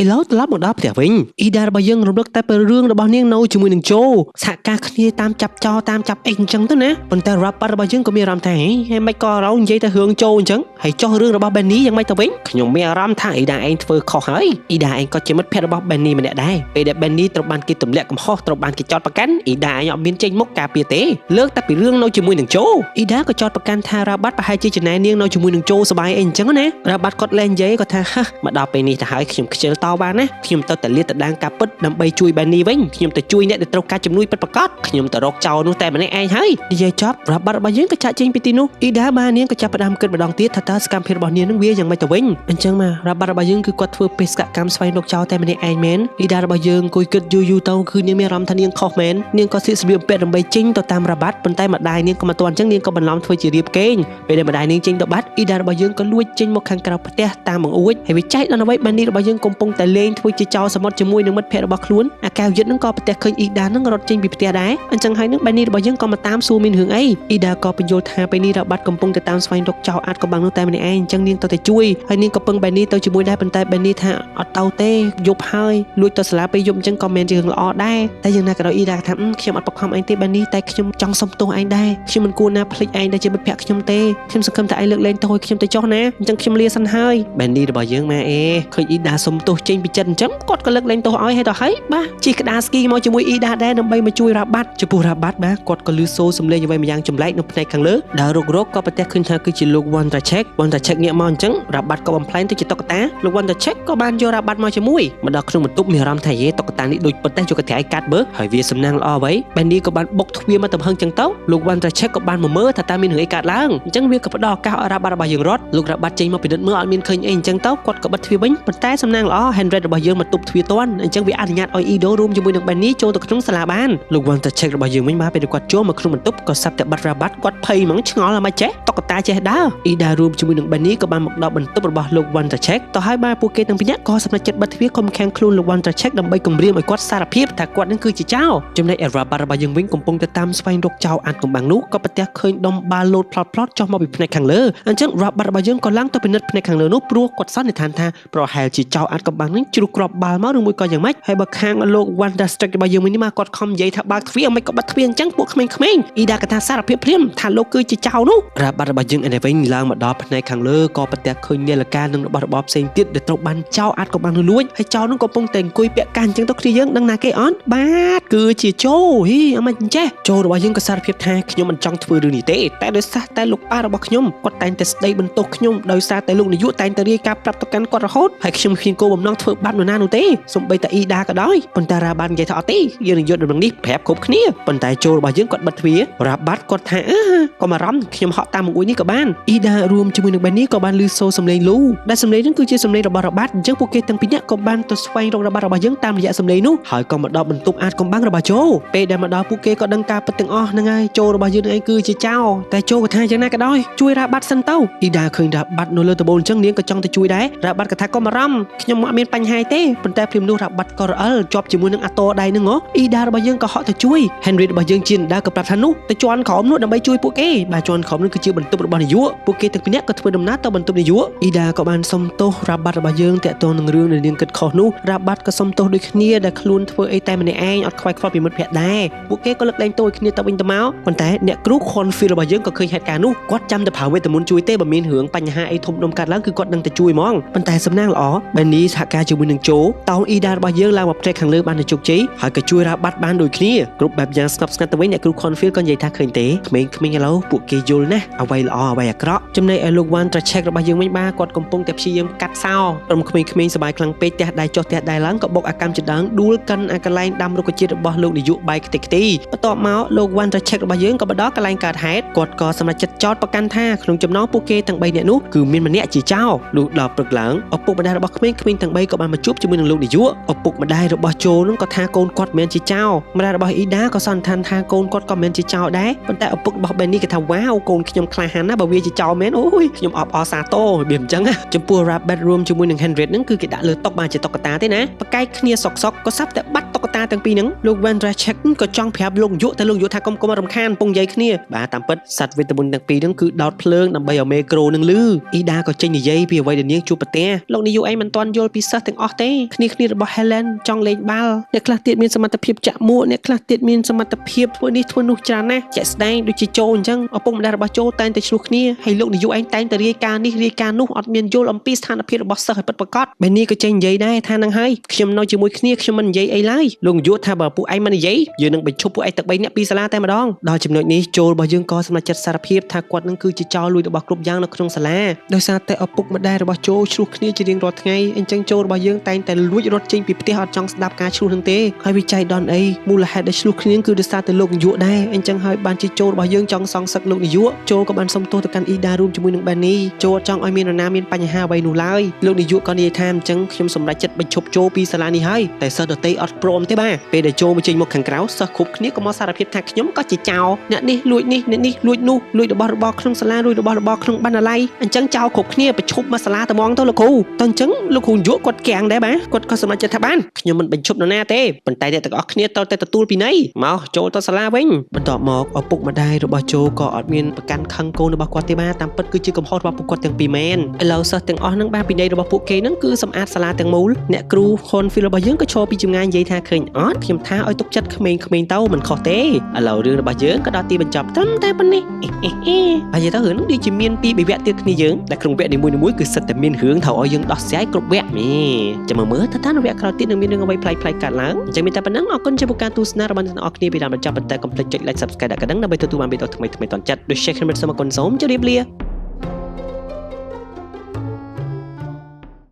ឥឡូវត្រឡប់មកដល់ផ្ទះវិញអ៊ីដារបស់យើងរំលឹកតែពីរឿងរបស់នាងនៅជាមួយនឹងជោសហការគ្នាតាមចាប់ចោលតាមចាប់អីអញ្ចឹងទៅណាប៉ុន្តែ rapper របស់យើងក៏មានអារម្មណ៍ថាហេហេមិនក៏រងនិយាយតែរឿងជោអញ្ចឹងហើយចោះរឿងរបស់ Benny យ៉ាងម៉េចទៅវិញខ្ញុំមានអារម្មណ៍ថាអ៊ីដាឯងធ្វើខុសហើយអ៊ីដាឯងក៏ជាមិត្តភក្តិរបស់ Benny ម្នាក់ដែរពេលដែល Benny ត្រូវបានគេទម្លាក់កំហុសត្រូវបានគេចោទប្រកាន់អ៊ីដាឯងអត់មានចេញមុខការពារទេលើកតែពីរឿងនៅជាមួយនឹងជោអ៊ីដាក៏ចោទប្រកាន់ថារ៉ាបាត់ប្រហែលជាចំណែននាងនៅជាមួយនឹងជោសบายអីអញ្ចឹងណារ៉ាបាត់គាត់លែងនិយាយគាត់ថាហាមកដល់ពេលនេះទៅហើយខ្ញុំខ្ជិលតបានណាខ្ញុំទៅតែលាតត្រដាងការពិតដើម្បីជួយ Benny វិញខ្ញុំទៅជួយអ្នកដែលត្រូវការជំនួយពិតប្រាកដខ្ញុំទៅរកចោលនោះតែម្នាក់ឯងហើយនិយាយចប់រ៉ាបាត់របស់យើងក៏ចាក់ចេញពីទីនោះអ៊ីដាបាននាងក៏ចាប់ផ្ដើមគិតម្ដងទៀតថាតើសកម្មភាពរបស់នាងនឹងវាយ៉ាងម៉េចទៅវិញអញ្ចឹងមករ៉ាបាត់របស់យើងគឺគាត់ធ្វើបេសកកម្មស្វែងរកចោលតែម្នាក់ឯងមែនអ៊ីដារបស់យើងអង្គុយគិតយូរយូរទៅគឺនាងមានអារម្មណ៍ថានាងខុសមែននាងក៏សៀកសម្លៀកបំពាក់ដើម្បីចេញទៅតាមរ៉ាបាត់ប៉ុន្តែម្ដាយនាងក៏មិនទាន់អញ្ចឹងនាងក៏បន្លំធ្វើជារៀបគេងពេលដែលម្ដាយនាងចេញទៅបាត់អ៊ីដារបស់យើងក៏លួចចេញមកខាងក្រៅផ្ទះតាមបង្អួចហើយវាចែកដល់អ្វីបាននេះរបស់យើងកំពុងតែលេងធ្វើជាចោលសមុទ្រជាមួយនឹងមិត្តភ័ក្តិរបស់ខ្លួនអាកែវយិតនឹងក៏ប្រទះឃើញអ៊ីដានឹងរត់ចេញពីផ្ទះដែរអញ្ចឹងហើយនឹងបែននេះរបស់យើងក៏មកតាមសួរមានរឿងអីអ៊ីដាក៏បញ្យល់ថាពេលនេះរ៉ាបាត់កំពុងតែតាមស្វែងរកចោលអាចកំបាំងនោះតែម្នាក់ឯងអញ្ចឹងនាងទៅតែជួយហើយនាងក៏ពឹងបែននេះទៅជាមួយដែរប៉ុន្តែបែននេះថាអត់ទៅទេយប់ហើយលួចទៅសាលាពេលយប់អញ្ចឹងក៏មិនជារឿងល្អដែរតែយ៉ាងណាក៏ដោយអ៊ីដាថាខ្ញុំអត់បខំឯងទេបែននេះតែខ្ញុំចង់សុំទោសឯងដែរខ្ញុំមិនគួរណាភ្លេចឯងដែលជាមិត្តភក្តិខ្ញុំទេខ្ញុំសង្ឃឹមថាឯងលើកលែងទោសឲ្យខ្ញុំទៅចុះណាអញ្ចឹងខ្ញុំលាសិនហើយបែននេះរបស់យើងម៉ែអេឃើញអ៊ីដាសុំទោសចេញពីចិត្តអញ្ចឹងគាត់ក៏លើកលែងទោសឲ្យហើយទៅហើយបាទជិះក្តារស្គីមកជាមួយអ៊ីដាដែរដើម្បីមកជួយរ៉ាបាត់ចំពោះរ៉ាបាត់បាទគាត់ក៏លឺសូរសំឡេងអ្វីម្យ៉ាងចម្លែកនៅផ្នែកខាងលើដើររករកក៏ប្រទះឃើញថាគឺជាលោក Wondercheck Wondercheck ងាកមកអញ្ចឹងរ៉ាបាត់ក៏បំផ្លែងទៅជាតុក្កតាលោក Wondercheck ក៏បានយករ៉ាបាត់មកជាមួយមកដល់ក្នុងបន្ទប់មានអារម្មណ៍ថាយេតុក្កតានេះដូចពិតតែយកកន្ត្រៃកាត់មើលហើយវាសំណាងល្អអ្វីបែននេះក៏បានបុកទ្វារមកទំហឹងចឹងទៅលោក Wondercheck ក៏បានមកមើលថាតើមានរឿងអីកើតឡើងអញ្ចឹងវាក៏ផ្ដល់ឱកាសឲ្យរ៉ាបាត់របស់យើងរត់លោករ៉ាបាត់ចេញមកពិនិត្យមើលអត់មានឃើញអីអញ្ចឹងទៅគាត់ក៏បិទទ្វារវិញប៉ុន្តែសំណាងល្អ Henry របស់យើងមកទប់ទ្វារទាន់អញ្ចឹងវាអនុញ្ញាតឲ្យ Ido រួមជាមួយនឹង Benny ចូលទៅក្នុងសាលាបានលោក Wondercheck របស់យើងវិញបាទពេលគាត់ចូលមកក្នុងបន្ទប់ក៏សាប់តែបាត់រ៉ាបាត់គាត់ភ័យហ្មងឆ្ងល់អាម៉េចចេះតុក្កតាចេះដើរ Ida រួមជាមួយនឹង Benny ក៏បានមកដល់បន្ទប់របស់លោក Wondercheck ទៅហើយបាទពួកគេទាំងពីរនាក់ក៏សម្រេចចិត្តបិទទ្វារខំខាំងខ្លួនលោក Wondercheck ដើម្បីគំរាមឲ្យគាត់សារភាពថាគាត់នឹងគឺជាចោរចំណែកឯ Rabat របស់យើងវិញកំពុងតែតាមស្វែងរកចោរអាតកំបាំងនោះក៏ប្រទះឃើញដុំបាល់លោតផ្លោតផ្លោតចុះមកពីផ្នែកខាងលើអញ្ចឹង Rabat របស់យើងក៏ឡើងទៅពិនិត្យផ្នែកខាងលើនោះព្រោះគាត់សន្និដ្ឋានថាប្រហែលជាចោរអាតកំបាំងនឹងជ្រុះគ្រាប់បាល់មកឬមួយក៏យ៉ាងម៉េចហើយបើខាងលោក Wonderstruck របស់យើងវិញនេះមកគាត់ខំនិយាយថាបើកទ្វារមិនក៏បិទទ្វារអញ្ចឹងពួកក្មេងៗអ៊ីដាក៏ថាសារភាពភ្លាមថាលោកគឺជាចោរនោះ Rabat របស់យើងឯនេះវិញឡើងមកដល់ផ្នែកខាងលើក៏ប្រទះឃើញនាឡិកានិងរបស់របរផ្សេងទៀតដែលត្រូវបានចោរអាតកំបាំងនោះលួចហើយចោរនោះកំពុងតែអង្គុយពាក់កាសអញ្ចឹងទៅគ្នាយើងដឹងណាគេអត់បាទគឺជាចោរហីអមិនចេះចោររបស់យើងក៏សារភាពថាខ្ញុំមិនចង់ធ្វើរឿងនេះទេតែដោយសារតែលោកប៉ារបស់ខ្ញុំគាត់តែងតែស្ដីបន្ទោសខ្ញុំដោយសារតែលោកនាយកតែងតែរាយការណ៍ប្រាប់ទៅកាន់គាត់រហូតហើយខ្ញុំគ្មានគោលបំណងធ្វើបាបនរណានោះទេសូម្បីតែអ៊ីដាក៏ដោយប៉ុន្តែរ៉ាបាននិយាយថាអត់ទេយើងនឹងយកដំណឹងនេះប្រាប់គ្រប់គ្នាប៉ុន្តែចូលរបស់យើងគាត់បិទទ្វាររ៉ាបាត់គាត់ថាអឺកុំអារម្មណ៍ខ្ញុំហក់តាមមួយនេះក៏បានអ៊ីដារួមជាមួយនឹងបែននេះក៏បានលឺសូរសំឡេងលូដែលសំឡេងហ្នឹងគឺជាសំឡេងរបស់រ៉ាបាត់អញ្ចឹងពួកគេទាំងពីរនាក់ក៏បានទៅស្វែងរករ៉ាបាត់របស់យើងតាមរយៈសំឡេងនោះហើយក៏មកដល់បន្ទប់អាចកំបាំងរបស់ជោពេលដែលមកដល់ពួកគេក៏ដឹងការពិតទាំងអស់ហ្នឹងហើយជោរបស់យើងនឹងឯងគឺជាចោរតែជោក៏ថាយ៉ាងណាក៏ដោយជួយរ៉ាបាត់សិនទៅអ៊ីដាឃើញរ៉ាបាត់នៅលើដំបូលអញ្ចឹងនាងក៏ចង់ទៅជួយដែររ៉ាបាត់ក៏ថាកុំអារម្មណ៍ខ្ញុំអត់មានបញ្ហាទេប៉ុន្តែភ្លាមនោះរ៉ាបាត់ក៏រអិលជាប់ជាមួយនឹងអាតដៃហ្នឹងហ៎អ៊ីដារបស់យើងក៏ហក់ទៅជួយ Henry របស់យើងជាដដែលក៏ប្រាប់ថានោះទៅជន់ក្រោមនោះដើម្បីជួយពួកគេបាទជន់ក្រោមនោះគឺជាបន្ទប់របស់នាយកពួកគេទាំងពីរនាក់ក៏ធ្វើដំណើរទៅបន្ទប់នាយកអ៊ីដាក៏បានសុំទោសរ៉ាបាត់របស់យើងតាក់ទងនឹងរឿងដែលនាងគិតខុសនោះរ៉ាបាត់ក៏សុំទោសដូចគ្នាដែលខ្លួនធ្វើអីតែម្នាក់ឯងអត់ខ្វាយខ្វល់ពីមិត្តភក្តិដែរពួកគេក៏លើកលែងទោសឲ្យគ្នាទៅវិញទៅមកប៉ុន្តែអ្នកគ្រូ Cornfield របស់យើងក៏ឃើញហេតុការណ៍នោះគាត់ចាំតែប្រើវេទមន្តជួយទេបើមានរឿងបញ្ហាអីធំដុំកើតឡើងគឺគាត់នឹងទៅជួយហ្មងប៉ុន្តែសំណាងល្អបែនីសហការជាមួយនឹងជោតោងអ៊ីដារបស់យើងឡើងមកផ្ទះខាងលើបានទៅជោគជ័យហើយក៏ជួយរ៉ាបាត់បានដូចគ្នាគ្រប់បែបយ៉ាងស្ងប់ស្ងាត់ទៅវិញអ្នកគ្រូ Cornfield ក៏និយាយថាឃើញទេក្មេងៗឥឡូវពួកគេយល់ណាស់អ្វីល្អអ្វីអាក្រក់ចំណែកឯលោក Wondercheck របស់យើងវិញបាទគាត់កំពុងតែព្យាយាមកាត់សោក្រុមក្មេងៗសប្បាយខ្លាំងពេកផ្ទះដៃចុះផ្ទះដៃឡើងក៏បុកអាកម្មចដើងដួលកិនអាកន្លែងដាំរុក្ខជាតិរបស់លោកនាយកបាយខ្ទេចខ្ទីបន្ទាប់មកលោក Wondercheck របស់យើងក៏មកដល់កន្លែងកើតហេតុគាត់ក៏សម្រេចចិត្តចោទប្រកាន់ថាក្នុងចំណោមពួកគេទាំង3នាក់នោះគឺមានម្នាក់ជាចោរលុះដល់ព្រឹកឡើងឪពុកម្ដាយរបស់ក្មេងៗទាំង3ក៏បានមកជួបជាមួយនឹងលោកនាយកឪពុកម្ដាយរបស់ជោនឹងក៏ថាកូនគាត់មិនមែនជាចោរម្ដាយរបស់អ៊ីដាក៏សន្និដ្ឋានថាកូនគាត់ក៏មិនមែនជាចោរដែរប៉ុន្តែឪពុករបស់បែននេះក៏ថាវ៉ាវកូនខ្ញុំក្លាហានណាស់បើវាជាចោរមែនអូយខ្ញុំអបអរសាទររបៀបអញ្ចឹងណាចំពោះ Rabbit រួមជាមួយនឹង Henry នឹងគឺគេដាក់លើតុបានជាតុក្កតាទេណាបកែកគ្នាសុកសុកក៏សាប់តែបាត់តុ តុក្កតាទាំងពីរហ្នឹងលោក Vendrachek ក៏ចង់ប្រាប់លោកយុតែលោកយុថាកុំកុំរំខានពងនិយាយគ្នាបាទតាមពិតសត្វវេទមន្តទាំងពីរហ្នឹងគឺដោតភ្លើងដើម្បីឲ្យមេក្រូនឹងលឺអ៊ីដាក៏ចេញនិយាយពីអ្វីដែលនាងជួបប្រទះលោកនាយកឯងមិនទាន់យល់ពីសិស្សទាំងអស់ទេគ្នាគ្នារបស់ Helen ចង់លេងបាល់អ្នកខ្លះទៀតមានសមត្ថភាពចាក់មួកអ្នកខ្លះទៀតមានសមត្ថភាពធ្វើនេះធ្វើនោះច្រើនណាស់ជាក់ស្ដែងដូចជាโจអញ្ចឹងឪពុកម្ដាយរបស់โจតែងតែឆ្លោះគ្នាហើយលោកនាយកឯងតែងតែរាយការណ៍នេះរាយការណ៍នោះអត់មានយល់អំពីស្ថានភាពរបស់សិស្សឲ្យពិតប្រាកដបែនេះក៏ចេញនិយាយដែរថានឹងហើយខ្ញុំនៅជាមួយគ្នាខ្ញុំមិននិយាយអីឡើយលោកនាយកថាបើពួកឯងមិននិយាយយើងនឹងបញ្ឈប់ពួកឯងទាំង3នាក់ពីសាលាតែម្ដងដល់ចំណុចនេះចូលរបស់យើងក៏សម្រេចចិត្តសារភាពថាគាត់នឹងគឺជាចោលលួចរបស់គ្រប់យ៉ាងនៅក្នុងសាលាដោយសារតែឪពុកម្ដាយរបស់โจឆ្លោះគ្នាជារៀងរាល់ថ្ងៃអញ្ចឹងចូលរបស់យើងតែងតែលួចរត់ចេញពីផ្ទះអត់ចង់ស្ដាប់ការឆ្លោះនឹងទេហើយវិច័យដនអីមូលហេតុដែលឆ្លោះគ្នាគឺដោយសារតែលោកនាយកដែរអញ្ចឹងហើយបានជាចូលរបស់យើងចង់សងសឹកលោកនាយកចូលក៏បានសុំទោសទៅកាន់អ៊ីដារួមជាមួយនឹងបែនីចូលអត់ចង់ឲ្យមាននរណាមានបញ្ហាអ្វីនោះឡើយលោកនាយកក៏និយាយថាអញ្ចឹងខ្ញុំសម្រេចចិត្តបញ្ឈប់ចូលពីសាលានេះហើយតែសិស្សដទៃអត់ព្រមទេបាទពេលដែលចូលមកចេញមកខាងក្រៅសិស្សគ្រប់គ្នាក៏មកសារភាពថាខ្ញុំក៏ជាចោរអ្នកនេះលួចនេះអ្នកនេះលួចនោះលួចរបស់របរក្នុងសាលាលួចរបស់របរក្នុងបណ្ណាល័យអញ្ចឹងចោរគ្រប់គ្នាប្រឈប់មកសាលាតែហ្មងទៅលោកគ្រូតើអញ្ចឹងលោកគ្រូនាយកគាត់កាំងដែរបាទគាត់ក៏សម្រេចចិត្តថាបានខ្ញុំមិនបញ្ឈប់នរណាទេប៉ុន្តែអ្នកទាំងអស់គ្នាត្រូវតែទទួលពិន័យមកចូលទៅសាលាវិញបន្ទាប់មកឪពុកម្ដាយរបស់ជោក៏អត់មានប្រកាន់ខឹងកូនរបស់គាត់ទេបាទតាមពិតគឺជាកំហុសរបស់ពួកគាត់ទាំងពីរមែនឥឡូវសិស្សទាំងអស់ហ្នឹងបាទពិន័យរបស់ពួកគេហ្នឹងគឺសម្អាតសាលាទាំងមូលអ្នកគ្រូ Hornfield របស់យើងក៏ឈរពីចម្ងាយនិយាយថាឃើញអត់ខ្ញុំថាឲ្យទុកចិត្តក្មេងៗទៅមិនខុសទេឥឡូវរឿងរបស់យើងក៏ដល់ទីបញ្ចប់ត្រឹមតែប៉ុណ្នេះអេអេអេហើយនិយាយទៅរឿងហ្នឹងដូចជាមានពីរបីវគ្គទៀតគ្នាយើងដែលក្នុងវគ្គនីមួយៗគឺសិតតែមានរឿងត្រូវឲ្យយើងដោះស្រាយគ្រប់វគ្គនេះចាំមើលមើលថាតើនៅវគ្គក្រោយទៀតនឹងមានរឿងអ្វីប្លែកៗកើតឡើងអញ្ចឹងមានតែប៉ុណ្ណឹងអរគុណចំពោះការទស្សនារបស់អ្នកទាំងអស់គ្នាពីដើមដល់ចប់ប៉ុន្តែកុំភ្លេចចុច like subscribe ដាក់កណ្ដឹងដើម្បីទទួលបានវីដេអូថ្មីៗទាន់ចិត្តដូច share ខ្ញុំសូមអរគុណសូមជម្រាបលា។